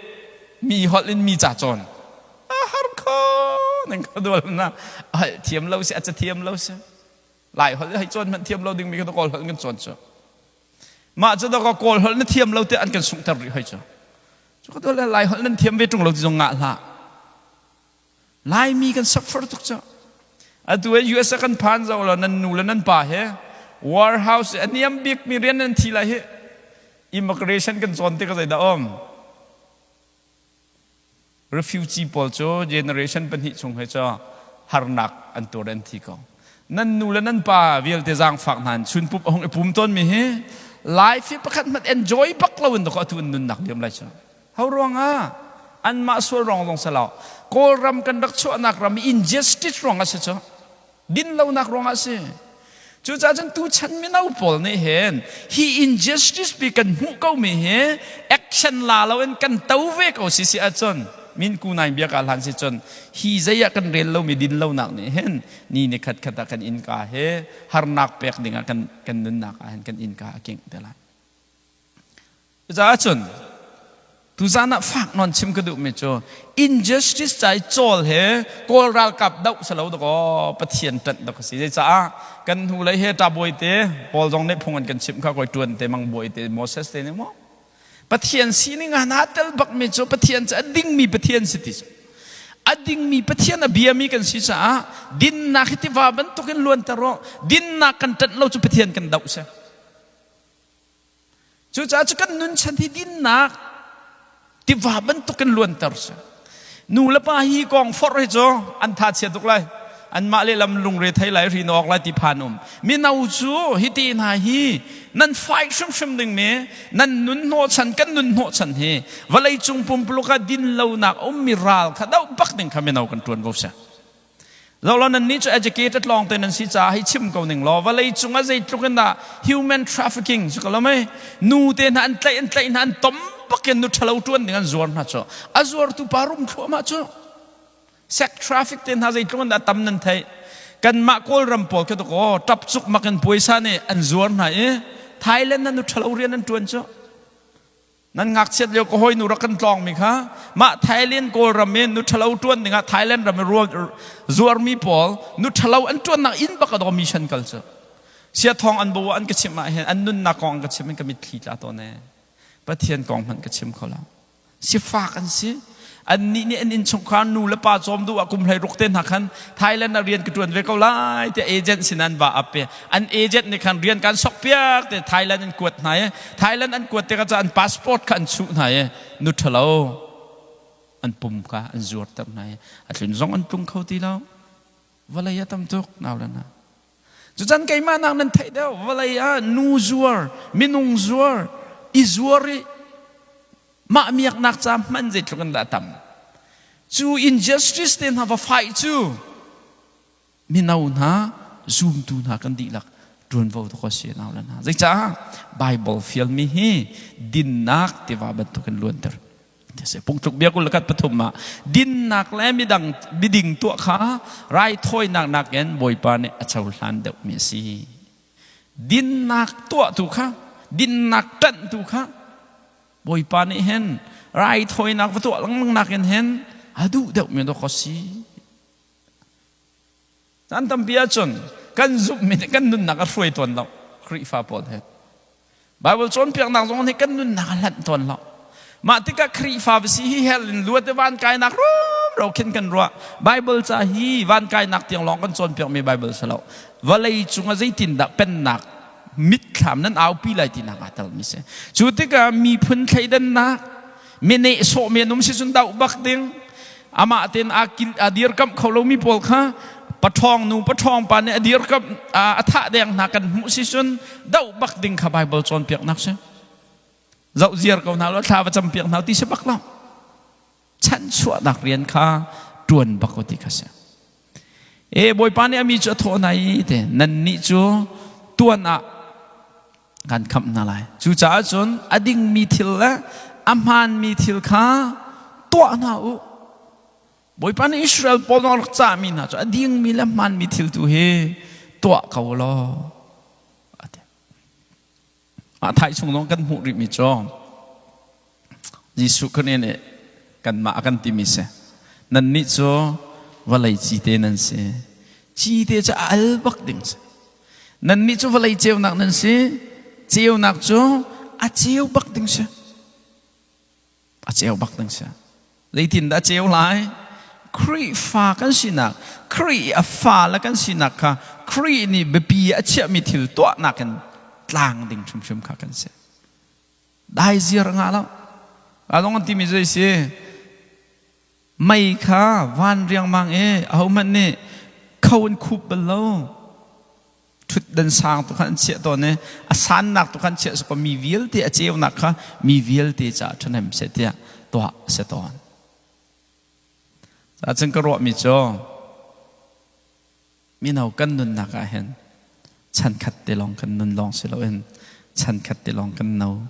mi holh in mi ca cawn. A har kho nan ka dual na holh thiam lo si a ca thiam lo si. Lai holh hei cawn hmanh thiam lo ding mi ka Kawl holh kan cawn cu. Mah cu dawkaw Kawl holh na thiam lo tiah an kan sunghter rih hoi cu. Cu ka dual Lai holh nan thiam ve ṭung lo ti zong ngah hlah. Laimi kan suffer tuk cu. Atu ah US ah kan phan zau lo nan nu le nan pa he warehouse a niam bik mi rian nan thi lai hi immigration kan cawn tik ah zeidah um refugee pawl cu generation pahnih chung he cu harnak an tur an thi ko nan nu le nan pa vialte zaangfak hna chun pup a hung i pum tawn mi hi life hi pakhat hmanh enjoy bak lo in atu an nunnak liam lai cu Ho ruangah? Anmah sual ruang zong si lo. Kawlram kan rak chuahnak ram injustice ruang a si cu. Dinlonak ruangah a si. Cucaah cun tuchan mino pawl nih hin hi injustice pi kan hmuh ko mi hi action la loin kan to ve ko si si ahcun min ku nai bia ka hlan si cun hi zei ah kan rel lomi dinlonak nih hin ni ni khat khat ah kan innka he harnak pek ding ah kan kan nunnak ah hin kan innka a kingh te lai. Cucaah cun tuzan ah fak nawn chim ka duhmi cu injustice ca i cawl he Kawl ralkap doh si lo dakaw Pathian ṭanh dok a si. Zeicaah kan hnulei he ṭabawi te Paul zong nih phung an kan chimh kha koi ṭuan te mang bawi te Moses te nih maw Pathian sining ah naa tel bakmi cu Pathian cu a dingmi Pathian si ti cu a dingmi Pathian a biami kan si caah dinnak hi tiva bantukin luanter rawh dinnak kan ṭanh lo cu Pathian kan doh si. Cucaah cu kan nunchan hi dinnak tiva bantukin luanter si. Nu le pa hi kong forh hi cu an tha chia tuk lai. Anmah lehlam lungre thei lai rin awk lai ti phan um. Mino cu hi te hna hi nan fight hrimhrim ding mi nan nun hnawhchan kan nun hnawhchan hi vawlei cung pumpuluk ah din lonak ummi ral kha doh bak ding kha mino kan tuan ko seh. Zolo nan nih cu educated lawng te nan si caah hei chim ko ning law vawlei cung ah zeitluk in dah human trafficking cu ka lo mei nu te hna an tlaih an tlaih hna an tom bakin nu ṭhalo ṭuan ding an zuar hna cu a zuartu pa rum thluahmah cu sex traffic te hna zeitluk in dah tam nan theih kanmah Kawlram pawl khi aw ṭap cuk mak in puaisa nih an zuar hna i Thailand ah nu ṭhalo rian an ṭuan cu Nan ngakchiat lio ka hawinu rak kan tlawngmi kha mah Thailand Kawlram i nu ṭhalo ṭuan dingah Thailand ram i zuarmi pawl nu ṭhalo an ṭuannak inn bak a daw mission kal cu. Sia thawng an bo an ka chimh ah hin an nunnak kong an ka chimh in ka mitthli tla tawn ee. Pathian kong hmanh ka chim kho lo. Sifak an si. Annih nih an innchungkhar nu le pa cawm duh ah kum 16 te hna khan Thailand ah rian ka ṭuan ve ko lai tiah agent sin an va ap i an agent nih khan rian kan sok piak te Thailand an kuat hna i Thailand an kuat tikah an passport kha an chuh hna i nu ṭhalo an pum kha an zuarter hna i a tlun zong an tlung kho ti lo vawlei a tam tuk nau le na Cucan keimah nak nan theih deuh vawlei ah nu zuar minung zuar i zuar i mah miaknak ca hman zeitluk in dah tam cu injustice te hna va fight cu mino hna zumtu hna kan dihlak ṭuanvo tuk a si nau le hna zeicah Bible fialmi hi dinnak tiva bantukin luanter Pungtluk bia 23 ah dinnak le midang miding tuah kha raithawinak nakin Bawipa nih a cohlan deuhmi a si. Dinnak tuahtu kha dinnak ṭanhtu kha Bawipa nih hin raithawinak va tuah lengmang nakin hin a duh deuhmi dawk a si. Caan tampi ahcun kan zumhmi nih kan nunnak a hruai tawn lo Khrihfa pawl he. Bible cawnpiaknak zong nih kan nunnak a hlanh tawn lo. Mah tikah Khrihfa va si hi hell in luat i van kainak rumro khin kan ruah. Bible ca hi van kainak tiang lawng kan cawnpiakmi Bible si lo. Vawlei cungah zeitindah pennak mitthlam nan aupi lai tinak aa telmi si. Cu tikah miphun thleidannak, mi nehsawhmi an um si cun doh bak ding amah tein a dirkamh kho lomi pawl kha paṭhawng nu paṭhawng pa nih a dirkamh a thah deng hna kan hmuh si cun doh bak ding kha Bible cawnpiaknak si zoh ziar ko hna lo thla va campiak hna ti si bak lo chanchuahnak rian kha ṭuan bak ko ti kha si E Bawipa nih a mi cu a thawh hna i te nannih cu tuan ah kan khamh hna lai. Cucaah cun a dingmi thil le a hmaanmi thil kha tuah hna u. Bawipa nih Israel pawl a rak cahmi hna cu a dingmi le hmaanmi thil tu hi tuah ko law a ti. Mah thai chung zong kan hmuh rihmi cu Jesuh Khrih nih kanmah a kan timi si. Nannih cu vawlei cite nan si. Cite cu a al bak ding si. Nannih cu vawlei ceunak nan si. Ceunak cu a ceu bak ding si. A ceu bak ding si. Zeitindah a ceu lai? Khrihfa kan sinak, Khrih a fale kan sinak kha Khrih nih biapi a chiahmi thil tuahnak in tlang ding hrimhrim kha kan si. Dai ziar ngah lo. Along an timi zei si? Mei kha van riangmang i ahohmanh nih kho in khup bal lo. Ṭhutdan sang tu kha an chiah tawn i a sannak tu kha an chiah sakaw mi vialte a ceunak kha mi vialte caah ṭhahnem seh tiah tuah a si tawn. Cun ka ruahmi cu mino kan nunnak ah hin chan khat te lawng kan nun lawng si loin chan khat te lawng kan no.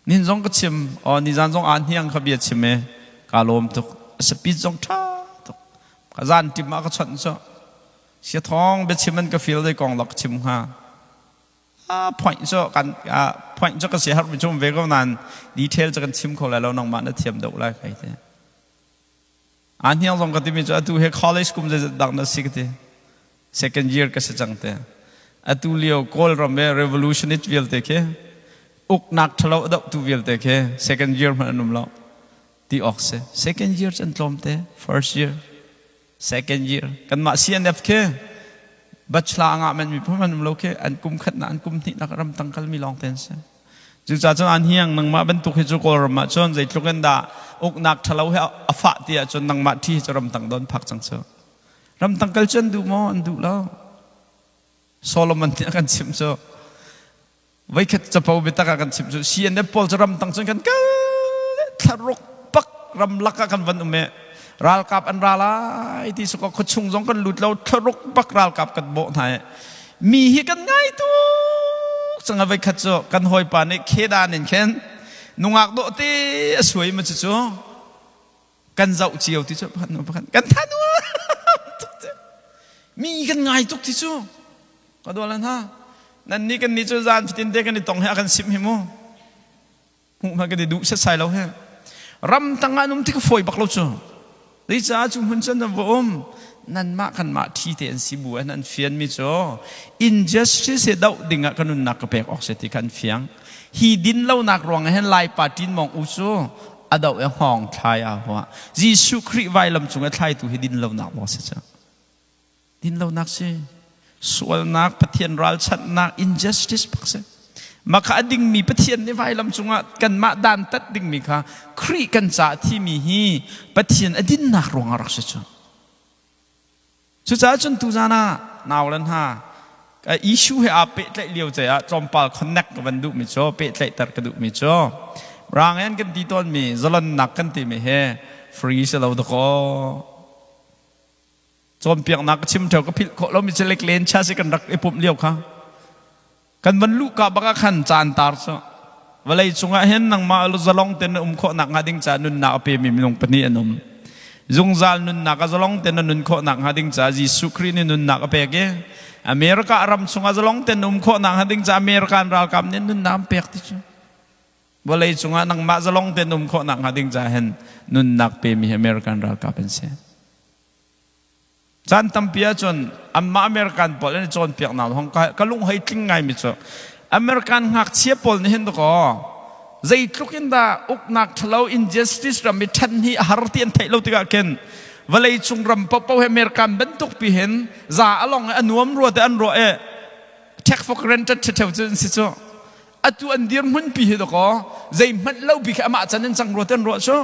Nin zong ka chim, aw nizan zong aa hniang kha bia chim e, kaa lawm tuk. A speech zong ṭha tuk. Ka zan tim ah ka chawnh cu. Siathawng biachim an ka feel dei kong lak chim hnga. A point cu kan point cu ka si har mi cu ve ko nan detail cu kan chim kho lai lo nangmah na thiam deuh lai kai te. A hniang zong ka timi cu atu he college kum zeizat dak na si ka ti. Second year ka si cang te. Atu lio Kawlram he revolutionist vialte khi uknak ṭhalo a dohtu vialte khi second year hmanh an um lo ti awk si. Second year cu an tlawm te. First year. Second year kanmah CNF khi bachelor a ngah menmi phun an um lo khi an kum khatnak an kum hnihnak ramtang kalmi lawng te an si. Cucaah cun an hiang nangmah bantuk hi cu Kawlram ah cun zeitluk in dah uknak ṭhalo he a fah ti ahcun nangmah ṭhi hi cu ramtang don phak cang cu. Ramtang kal cu an duh maw? An duh lo. Solomon nih a kan chimh cu Voikhat capo biatak ah kan chim cu CNF pawl cu ramtang cun kan kal thlaruk pak ramlak ah kan van um i ralkap an ra lai ti sakaw khuachung zong kan lut lo thlaruk bak ralkap kan bawh hna i mi hi kan ngai tuk cang a voikhat cu kan hawipa nih khedan in khin nungak dawh te a suai ma cu kan zoh cio ti cu pakhat hnu pakhat kan than mi kan ngai tuk ti cu ka dawlan ha nan ni kan ni cu zan fatin te kan i tong he a kan sim hi mu hmuh hmanh kan i duh setsai lo he ram tang ah an um ti ka fawi bak lo cu Zeicah cu hmun cun nan va um nanmah kanmah ṭhi te an si bu an an fian mi cu injustice he doh ding ah ka nunnak ka pek awk si ti kha an fiang hi din lonak ruang ah hin Laipa ṭin mong u cu a doh i hngawng thlai aa huah. Jesuh Khrih vailam cung i thlaitu hi dinlonak maw si cu? Dinlonak si. Sualnak, Pathian ralchanhnak, injustice bak si. Mah kha a dingmi Pathian nih vailam cungah kanmah dantat dingmi kha Khrih kan caah thimi hi Pathian a dinnak ruangah rak si cu. Cucaah cun tuzan ah nau le hna issue he aa pehtlaih lio ce ah tlawmpal connect ka van duhmi cu pehtlaihter ka duhmi cu rang in kan ti tawnmi zalonnak kan timi he free si lo dakaw cawnpiaknak ka chim theo ka philh khawh lomi cu lek len cha si kan rak i pumh lio kha Kan van luhka bak ah khan caan tar cu vawlei cungah hin nangmah zalong tein na um khawh nak hnga ding caah nunnak a pemi minung pahnih an um. Zungzal nunnak a zalong tein na nun khawh nak hnga ding caah Jesuh Khrih nih nunnak a pek i America ram chungah zalong tein na um khawh nak hnga ding caah American ralkap nih nunnak an pek ti cu. Vawlei cungah nangmah zalong tein na um khawh nak hnga ding caah hin nunnak pemi American ralkap an si. Caan tampi ahcun anmah American pawl an i cawnpiaknak hong ka lung hei tling ngaimi cu American ngakchia pawl nih hin dakaw zeitluk in dah uknak ṭhalo injustice ram i ṭhen hi a har ti an theih lo tikah khin vawlei cung ram paohpaoh hi American bantuk pi hin za a long i a nuam rua te an ruah i take for granted ṭhetheu cu an si cu. Atu an dirhmun pi hi dakaw zeihmanh lo bi khi amah can in cang rua ten ruah cu.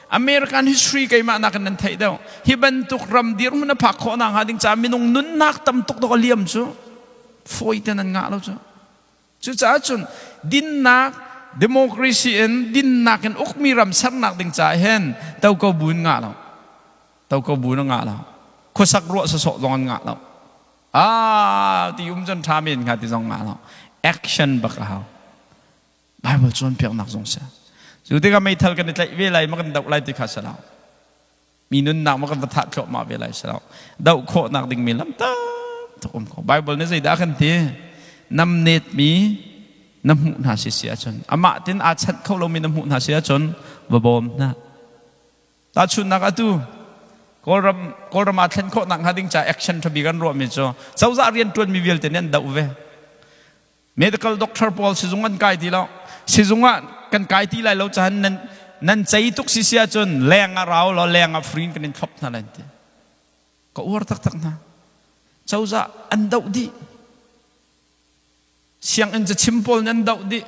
American history keimah nakin nan theih deuh. Hi bantuk ram dirhmun a phak khawh nak hnga ding caah minung nunnak tam tuk dok a liam cu. Fawi ten an ngah lo cu. Cucaah cun dinnak democracy in dinnak in ukmi ram sernak ding caah hin to ko bu in ngah lo. To ko bu in ngah lo. Khuasak ruah sawsawh zong an ngah lo. Ah, ti um cun ṭha men hnga ti zong ngah lo. Action bak a hau. Bible cawnpiaknak zong si. Cu tikah meithal kan i tlaih ve lai ma kan doh lai ti kha si lo. Mi nunnak ma kan va thah thluahmah ve lai si lo. Doh khawhnak dingmi lam tam tuk um ko. Bible nih zeidah a kan ti? Namnet mi na hmuh hna si si ahcun amah tin aa chanh kho lomi na hmuh hna si ahcun va bawm hna. Tahchunhnak atu Kawlram Kawlram aa thlen khawhnak hnga ding ca action ṭha bik an ruahmi cu cozah rianṭuanmi vialte nih an doh ve. Medical doctor pawl sizung an kai ti lo. Sizung ah kan kai ti lai lo cahan nan nan cei tuk si si ahcun leng ah rau law leng ah free in kan in thlop hna lai ti. Ka uar taktak hna. Cozah an doh dih. Sianginn cachim pawl nih an doh dih.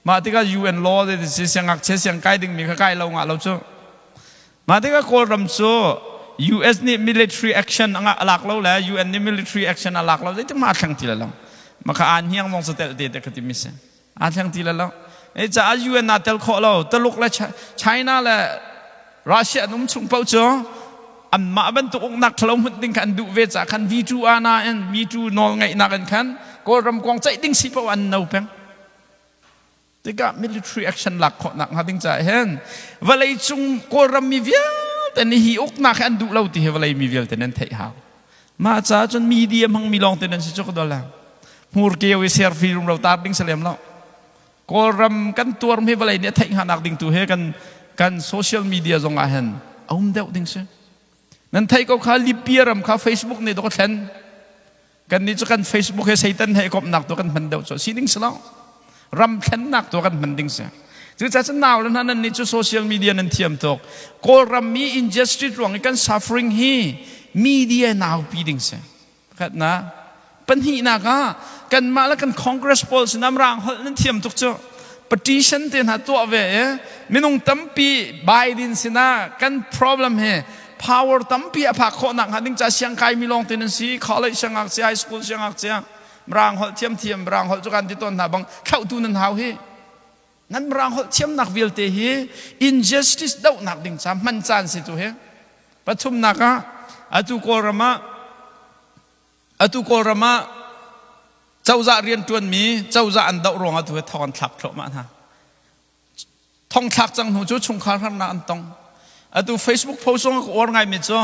Mah tikah UN law te si siangngakchia siang kai dingmi kha kai lo ngah lo cu. Mah tikah Kawlram cu US nih military action a lak lo le UN nih military action a lak lo zeitik ma thleng ti lo. Maka aan hiang zong satel te te ka ti mi si. Aa thleng ti lo. E caah UN aa tel khawh lo. Taluk le China le Russia an um chung paoh cu anmah bantuk uknak ṭhalo hmunh ding kha an duh ve caah khan V2 ana in V2 nawl ngeihnak in khan Kawlram kong ceih ding si paoh an no peng. Tikah military action lak khawhnak hnga ding caah hin vawlei cung Kawlram mi vialte nih hi uknak hi an duh lo ti hi vawlei mi vialte nan theih hau. Mah caah cun media hmangmi lawng te nan si cu ka dol Hmurkeu i serfi rumro tar ding si lem lo. Kawlram kan tuar mi vawlei nih a theih hnganak ding tu he kan kan social media zong ah hin a um deuh ding si. Nan theih ko kha Libya ram kha Facebook nih dawh thlen. Kan nih cu kan Facebook he Satan he komhnak tu kan hman deuh cu si ding si lo. Ram thlennak tu kan hman ding si. Cucaah cun nau le hna nan nih cu social media nan thiam tuk. Kawlram mi injustice ruang i kan suffering hi media naupi ding si. Pakhatnak. Pahnihnak ah kanmah le kan Congress pawl sinah rang holh nan thiam tuk cu. Petition te hna tuah ve i minung tampi Biden sinah kan problem hi power tampi a phak khawh nak hnga ding ca siangkai mi lawng te nan si college siangngakchia high school siangngakchia mirang holh thiamthiam mirang holh cu kan ti tawn hna bang thlauhtu nan hau hi nan mirang holh thiamnak vialte hi injustice dohnak ding ca hman caan si tu hi pathumnak ah atu kawlram ah atu kawlram ah cozah riantuanmi cozah an doh ruangah tu hi thong an thlak thluahmah hna Thongthlak cang hnu cu chungkhar harnak an tong. Atu Facebook post zong ka uar ngaimi cu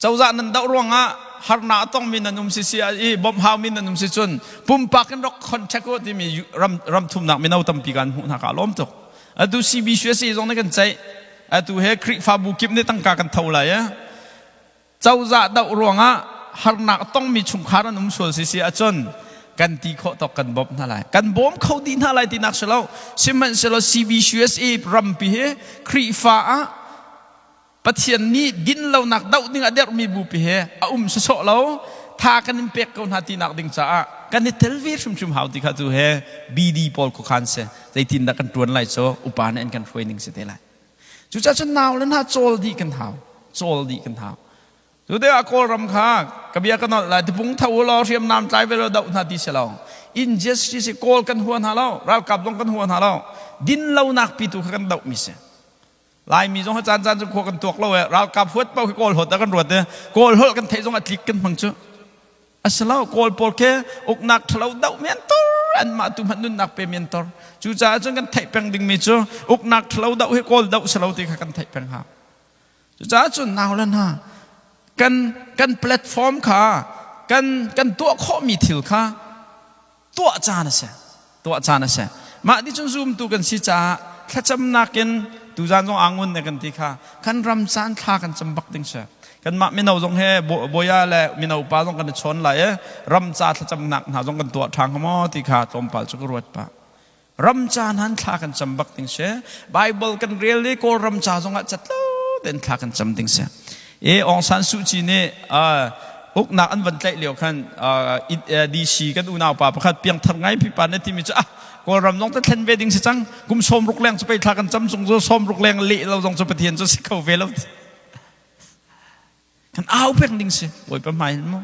cozah nan doh ruangah harnak a tongmi nan um si si i bawmh haumi nan um si cun pumpak in rak contact u timi ram ram thumnak mino tampi kan hmuh hna ka lawm tuk. Atu CBCUSA zong nih kan ceih. Atu he Khrihfabu kip nih tangka kan tho lai. Cozah doh ruangah harnak a tongmi chungkhar an um sual si si ahcun kan ti khawh tawk kan bawmh hna lai. Kan bawm kho dih hna lai tinak si lo. Sihmanhsehlaw CBCUSA rampi hi Khrihfa ah Pathian nih dinlonak doh ding a derhmi bupi he a um sawsawh lo. Tha kan in pek ko hna tinak ding caah kan i tel ve hrimhrim hau ti kha tu he BD pawl khuakhan si. Zeitindah kan tuan lai cu upa nih an kan hruai ning si te lai. Cucaah cun nau le hna cawl dih kan hau. Cawl dih kan hau. Cu tikah Kawlram kha ka bia ka nolh lai tipung tho u law hriamnam tlai ve law doh hna ti si lo. Injustice Kawl kan hua hna lo, ralkap zong kan hua hna lo. Dinlonak pi tu kha kan doh mi si. Laimi zong caan caan cu khua kan tuak lo e ralkap huat paoh khi Kawl holh ah kan ruat e Kawl holh kan theih zong a tlik kan hmang cu. Asilo Kawl pawl khi uknak ṭhalo doh men tor anmah tu hmanh nunnak pe men tor. Cucaah cun kan theih peng dingmi cu uknak ṭhalo doh hi Kawl doh silo ti kha kan theih peng hau. Cucaah cun nau le hna kan kan platform kha kan kan tuah khawhmi thil kha tuah caan a si. Tuah caan a si. Mah ti cun zumtu kan si caah thlacamnak in tuzan zong angun ne kan ti kha kan ram caan thla kan cam bak ding si. Kanmah mino zong he boya le mino pa zong kan i chawn lai i ram ca thlacamnak hna zong kan tuah ṭhan hnga maw ti kha tlawmpal cu ka ruat pah. Ram ca nan thla kan cam bak ding si. Bible kan rel i Kawlram ca zong ah catlo tein thla kan cam ding si. E Aung San Suu Kyi nih uknak an van tlaih lio khan DC kan unau pa pakhat piangthar ngai pipa na timi cu ah Kawlram zong ta thlen ve ding si cang kum 60 leng cu pei thla kan cam chung cu 60 leng leh lo zong cu Pathian cu si kho ve lo kan au peng ding si Bawipa hmai hin mu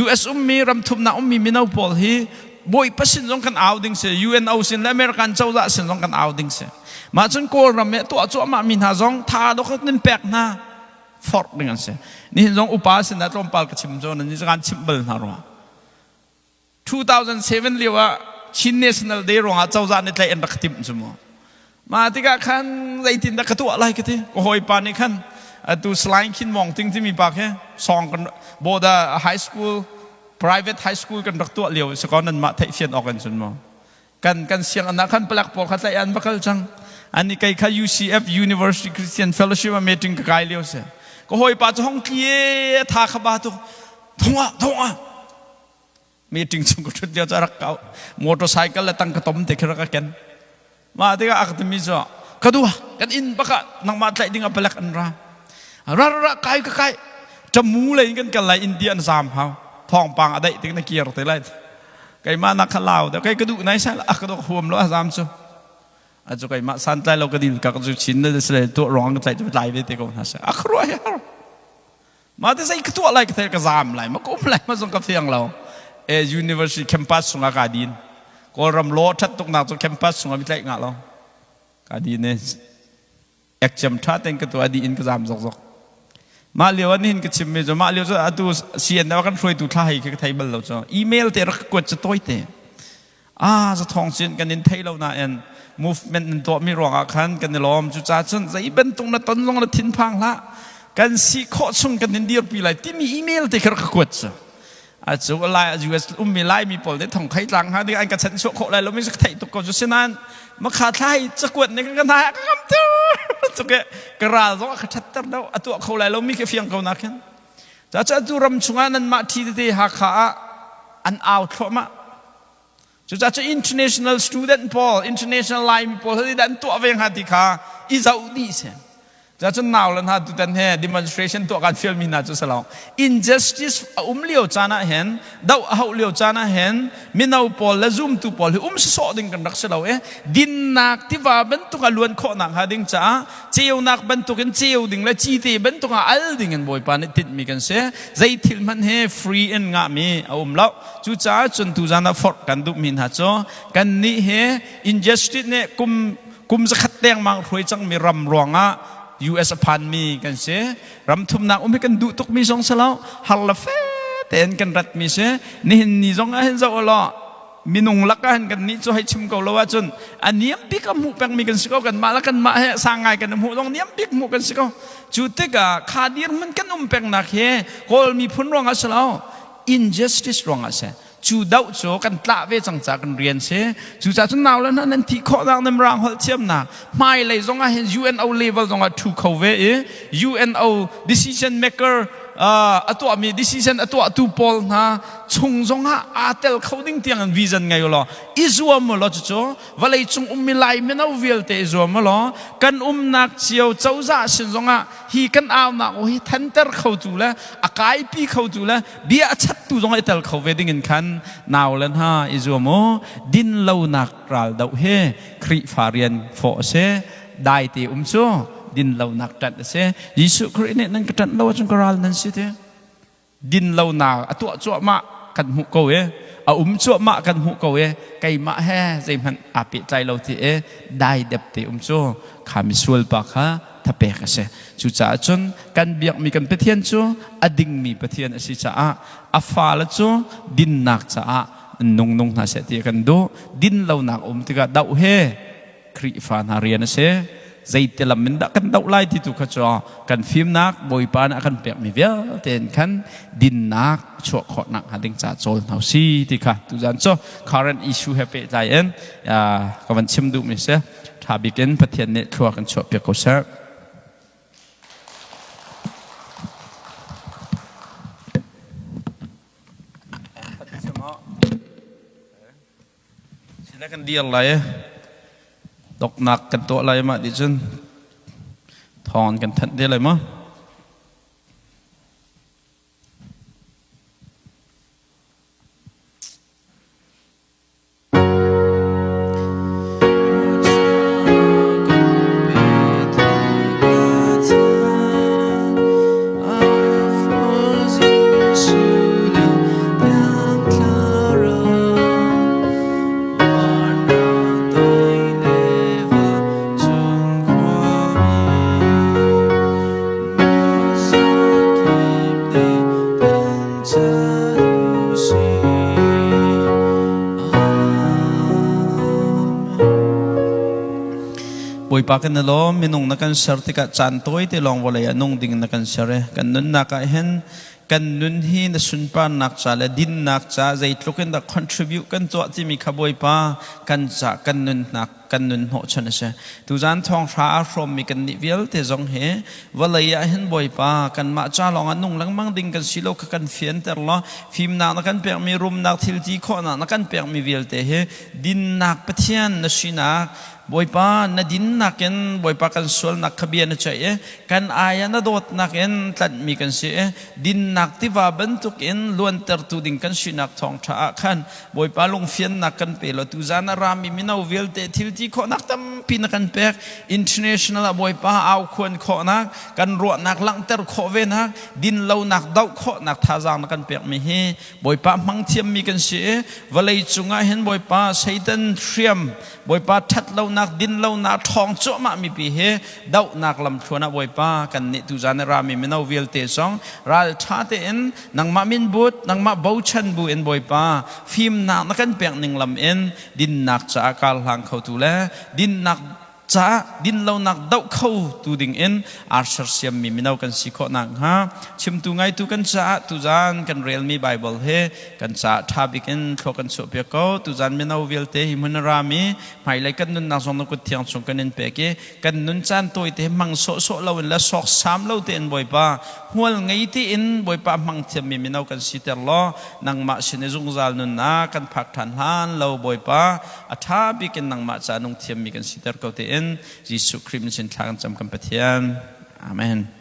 US ummi ram thumnak ummi mino pawl hi Bawipa sin zong kan au ding si UNO sin le American cozah sin zong kan au ding si mah cun Kawlram i tuah cuahmah mi hna zong tha dok nan pek hna forh ding an si nihin zong upa sin ah tlawmpal ka chim cu nan kan chimh bal hna rua 2007 lio ah Chin National Day ruangah cozah nih tlaih an rak timh cu mu. Mah tikah khan zeitindah ka tuah lai ka ti. Ka hawipa nih khan atu Salai Khin Mong Ting timi pa khi song kan Boda High School private high school kan rak tuah lio si ko nan mah theih fian awk in cun mu. Kan kan sianginn ah khan palek pawl kha tlaih an va kal cang. Ani kei kha UCF University Christian Fellowship ah meeting ka kai lio si. Ka hawipa cu hong tli e tha kha ba tuk. Thong ah thong ah meeting chung ka ṭhut lio cu a rak kau motorcycle le tang ka tom te khi rak ka ken mah tikah a ka timi cu ka dua kan inn bak ah nangmah tlaih ding ah palek an ra ra ra ra kai ka kai tamu lei in kan kal lai India an zam hau thawngpang a daih tik na kir te lai keimah nak kha lau deuh kei ka duh nai sai a ka dok huam lo a zam cu a cu keimah santlai lo ka dil ka cu chin na sile tuah ruang ka tlaih cu tlai ve te ko hna seh a khuruah hi har Mah te zei ka tuah lai ka thei ka zaam lai ma ka um lai ma zong ka fiang lo. E university campus chungah ka din. Kawlram law that tuk nak cu campus chungah mi tlaih ngah lo. Ka din e exam tha ten ka tuah di in ka zaam zok zok. Mah lio an hin ka chim mi cu mah lio cu atu CNF kan hruaitu thla hei khi ka thei bal lo cu email te rak kuat cu tawi te. Ah zathawng cin kan in thei lo nain movement nan tuahmi ruangah khan kan i lawm. Cucaah cun zei bantuk na ton zong na thinphang hlah. Kan si khawh chung kan in dirpi lai timi email te kha rak ka kuat cu. A cu lai US ummi Laimi pawl nih thong khei tlang hnga ding an ka chanh chuah khawh lai lo mi ka theih tuk ko cu sinain makha thla hi cakuat nih ka hna ka ngam ter cuke ka ral zong a ka thatter deuh a tuah kho lai lo mi khi fiang ko na khin Cucaah atu ram chungah nanmah ṭhi tete Hakha ah an au thluahmah. Cucaah cu international student pawl, international Laimi pawl hi an tuah ve hnga ti kha i zoh dih si. Cucaah nau le hna tutan he demonstration tuah kan fialmi hna cu si lo. Injustice a um lio caan ah hin, doh a hauh lio caan ah hin, mino pawl le zumtu pawl hi um sawsawh ding kan rak si lo i dinnak tiva bantuk a luan khawh nakhnga ding caah ceunak bantukin ceu ding le cite bantuk ah al ding in Bawipa nih tinhmi kan si. Zei thil hmanh hi free in ngahmi a um lo. Cucaah cun tuzan ah forh kan duhmi hna cu kannih hi injustice nih kum kum zakhat dengmang hruai cangmi ram ruangah US a phanmi kan si. Ram thumnak um hi kan duh tukmi zong si lo. Har le fe tein kan ratmi si. Nihin ni zong ah hin zoh law minung lakah hin kan nih cu hei chim ko lo ahcun a niam bik a hmuh pengmi kan si ko kanmah le kanmah he sang ngai kan hmuh zong niam bik hmuh kan si ko cu tikah kha dirhmun kan um pengnak hi Kawl miphun ruangah si lo injustice ruangah si cu doh cu kan tlah ve cang ca kan rian si cucaah cun nau le hna nan thih khawhnak nan rang holh thiamnak hmailei zongah hin UNO level zongah thu kho ve i UNO decision maker a tuahmi decision a tuahtu pawl hna chung zongah aa tel kho ding tiang in vision ngei law i zuam law cucu vawlei cung ummi lai mino vialte i zuam law kan umnak cio cozah sin zongah hi kan aunak aw hi thanter khotu le a kaipi khotu le bia a chattu zong i tel kho ve ding in khan nau le hna i zuam u din lonak ral doh hi Khrihfa rian fawh a si dai te um cu din lonak ṭanh a si Jesuh Khrih nih nan ka ṭanh lo ahcun ka ral nan si ti dinlonak a tuah cuahmah kan hmuh ko i a um cuahmah kan hmuh ko i keimah he zeihmanh aa pehtlai lo ti i daidep te um cu kha misual pa kha thapek a si. Cucaah cun kan biakmi kan Pathian cu a dingmi Pathian a si caah a fale cu dinnak caah nung nung hna seh ti kan duh. Dinlonak um tikah doh he Khrihfa hna rian a si. Zeiti lam in dah kan doh lai ti tu kha cu kan fimnak Bawipa nih a kan pekmi vialte in khan dinnak chuah khawhnak hnga ding ca cawl hna si ti kha tuzan cu current issue he pehtlai in ka van chim duhmi si. Ṭha bik in Pathian nih thlua kan chuahpiak ko seh. Sila kan dir lai doknak kan tuah lai mah ti cun thawng kan thanh te lai ma. Bawipa kan i lawm, minung na kan ser tikah caan tawi te lawng vawlei ah nung ding na kan ser i kan nunnak ah hin kan nun hi na sunparnak ca le dinnak ca zeitluk in dah contribute kan tuah timi kha Bawipa kan ca kan nunnak kan nun hnawhchan a si. Tuzan thawng hra aa hrawmmi kan nih vialte zong hi vawlei ah hin Bawipa kanmah ca lawng ah nung lengmang ding kan si lo kha kan fianter law fimnak na kan pekmi rumnak thilti khawhnak na kan pekmi vialte hi dinnak Pathian na sinak Bawipa na dinnak in Bawipa kan sualnak kha bia na ceih i kan ai ah na dawtnak in tlanhmi kan si i dinnak tiva bantuk in luantertu ding kan sinak thawngṭha ah khan Bawipa lungfiannak kan pe law tuzan a rami mino vialte thil ti khawhnak tampi na kan pek. International ah Bawipa au khuan khawhnak, kan ruahnak langhter khawh ve nak, dinlonak doh khawhnak thazaang na kan pekmi hi Bawipa hmang thiammi kan si i vawlei cungah hin Bawipa Satan hriam, Bawipa ṭhatlonak, dinlonak ṭhawng cuahmah mipi hi dohnak lamthluan ah Bawipa kan nih tuzan a rami mino vialte zong ralṭha tein nangmah minbut nangmah bochan bu in Bawipa fimnak na kan pek ning lam in dinnak caah kar hlang khotu le dinnak caah dinlonak doh kho tu ding in aa sersiammi mino kan si khawh nakhnga chimtu ngaitu kan caah tuzan kan relmi Bible hi kan caah ṭha bik in thlua kan chuahpiak ko. Tuzan mino vialte hi hmun a rami hmailei kan nunnak zong na kut thiang chung kan in pek i kan nun caan tawite hmang sawhsawh loin le sawksam lo tein Bawipa hmual ngei tein Bawipa hmang thiammi mino kan siter law nangmah sin i zungzal nunnak kan phak ṭhan hlan lo Bawipa a ṭha bik in nangmah ca nung thiammi kan siter ko tein Jesuh Khrih min sin thla kan cam kan Pathian. Amen.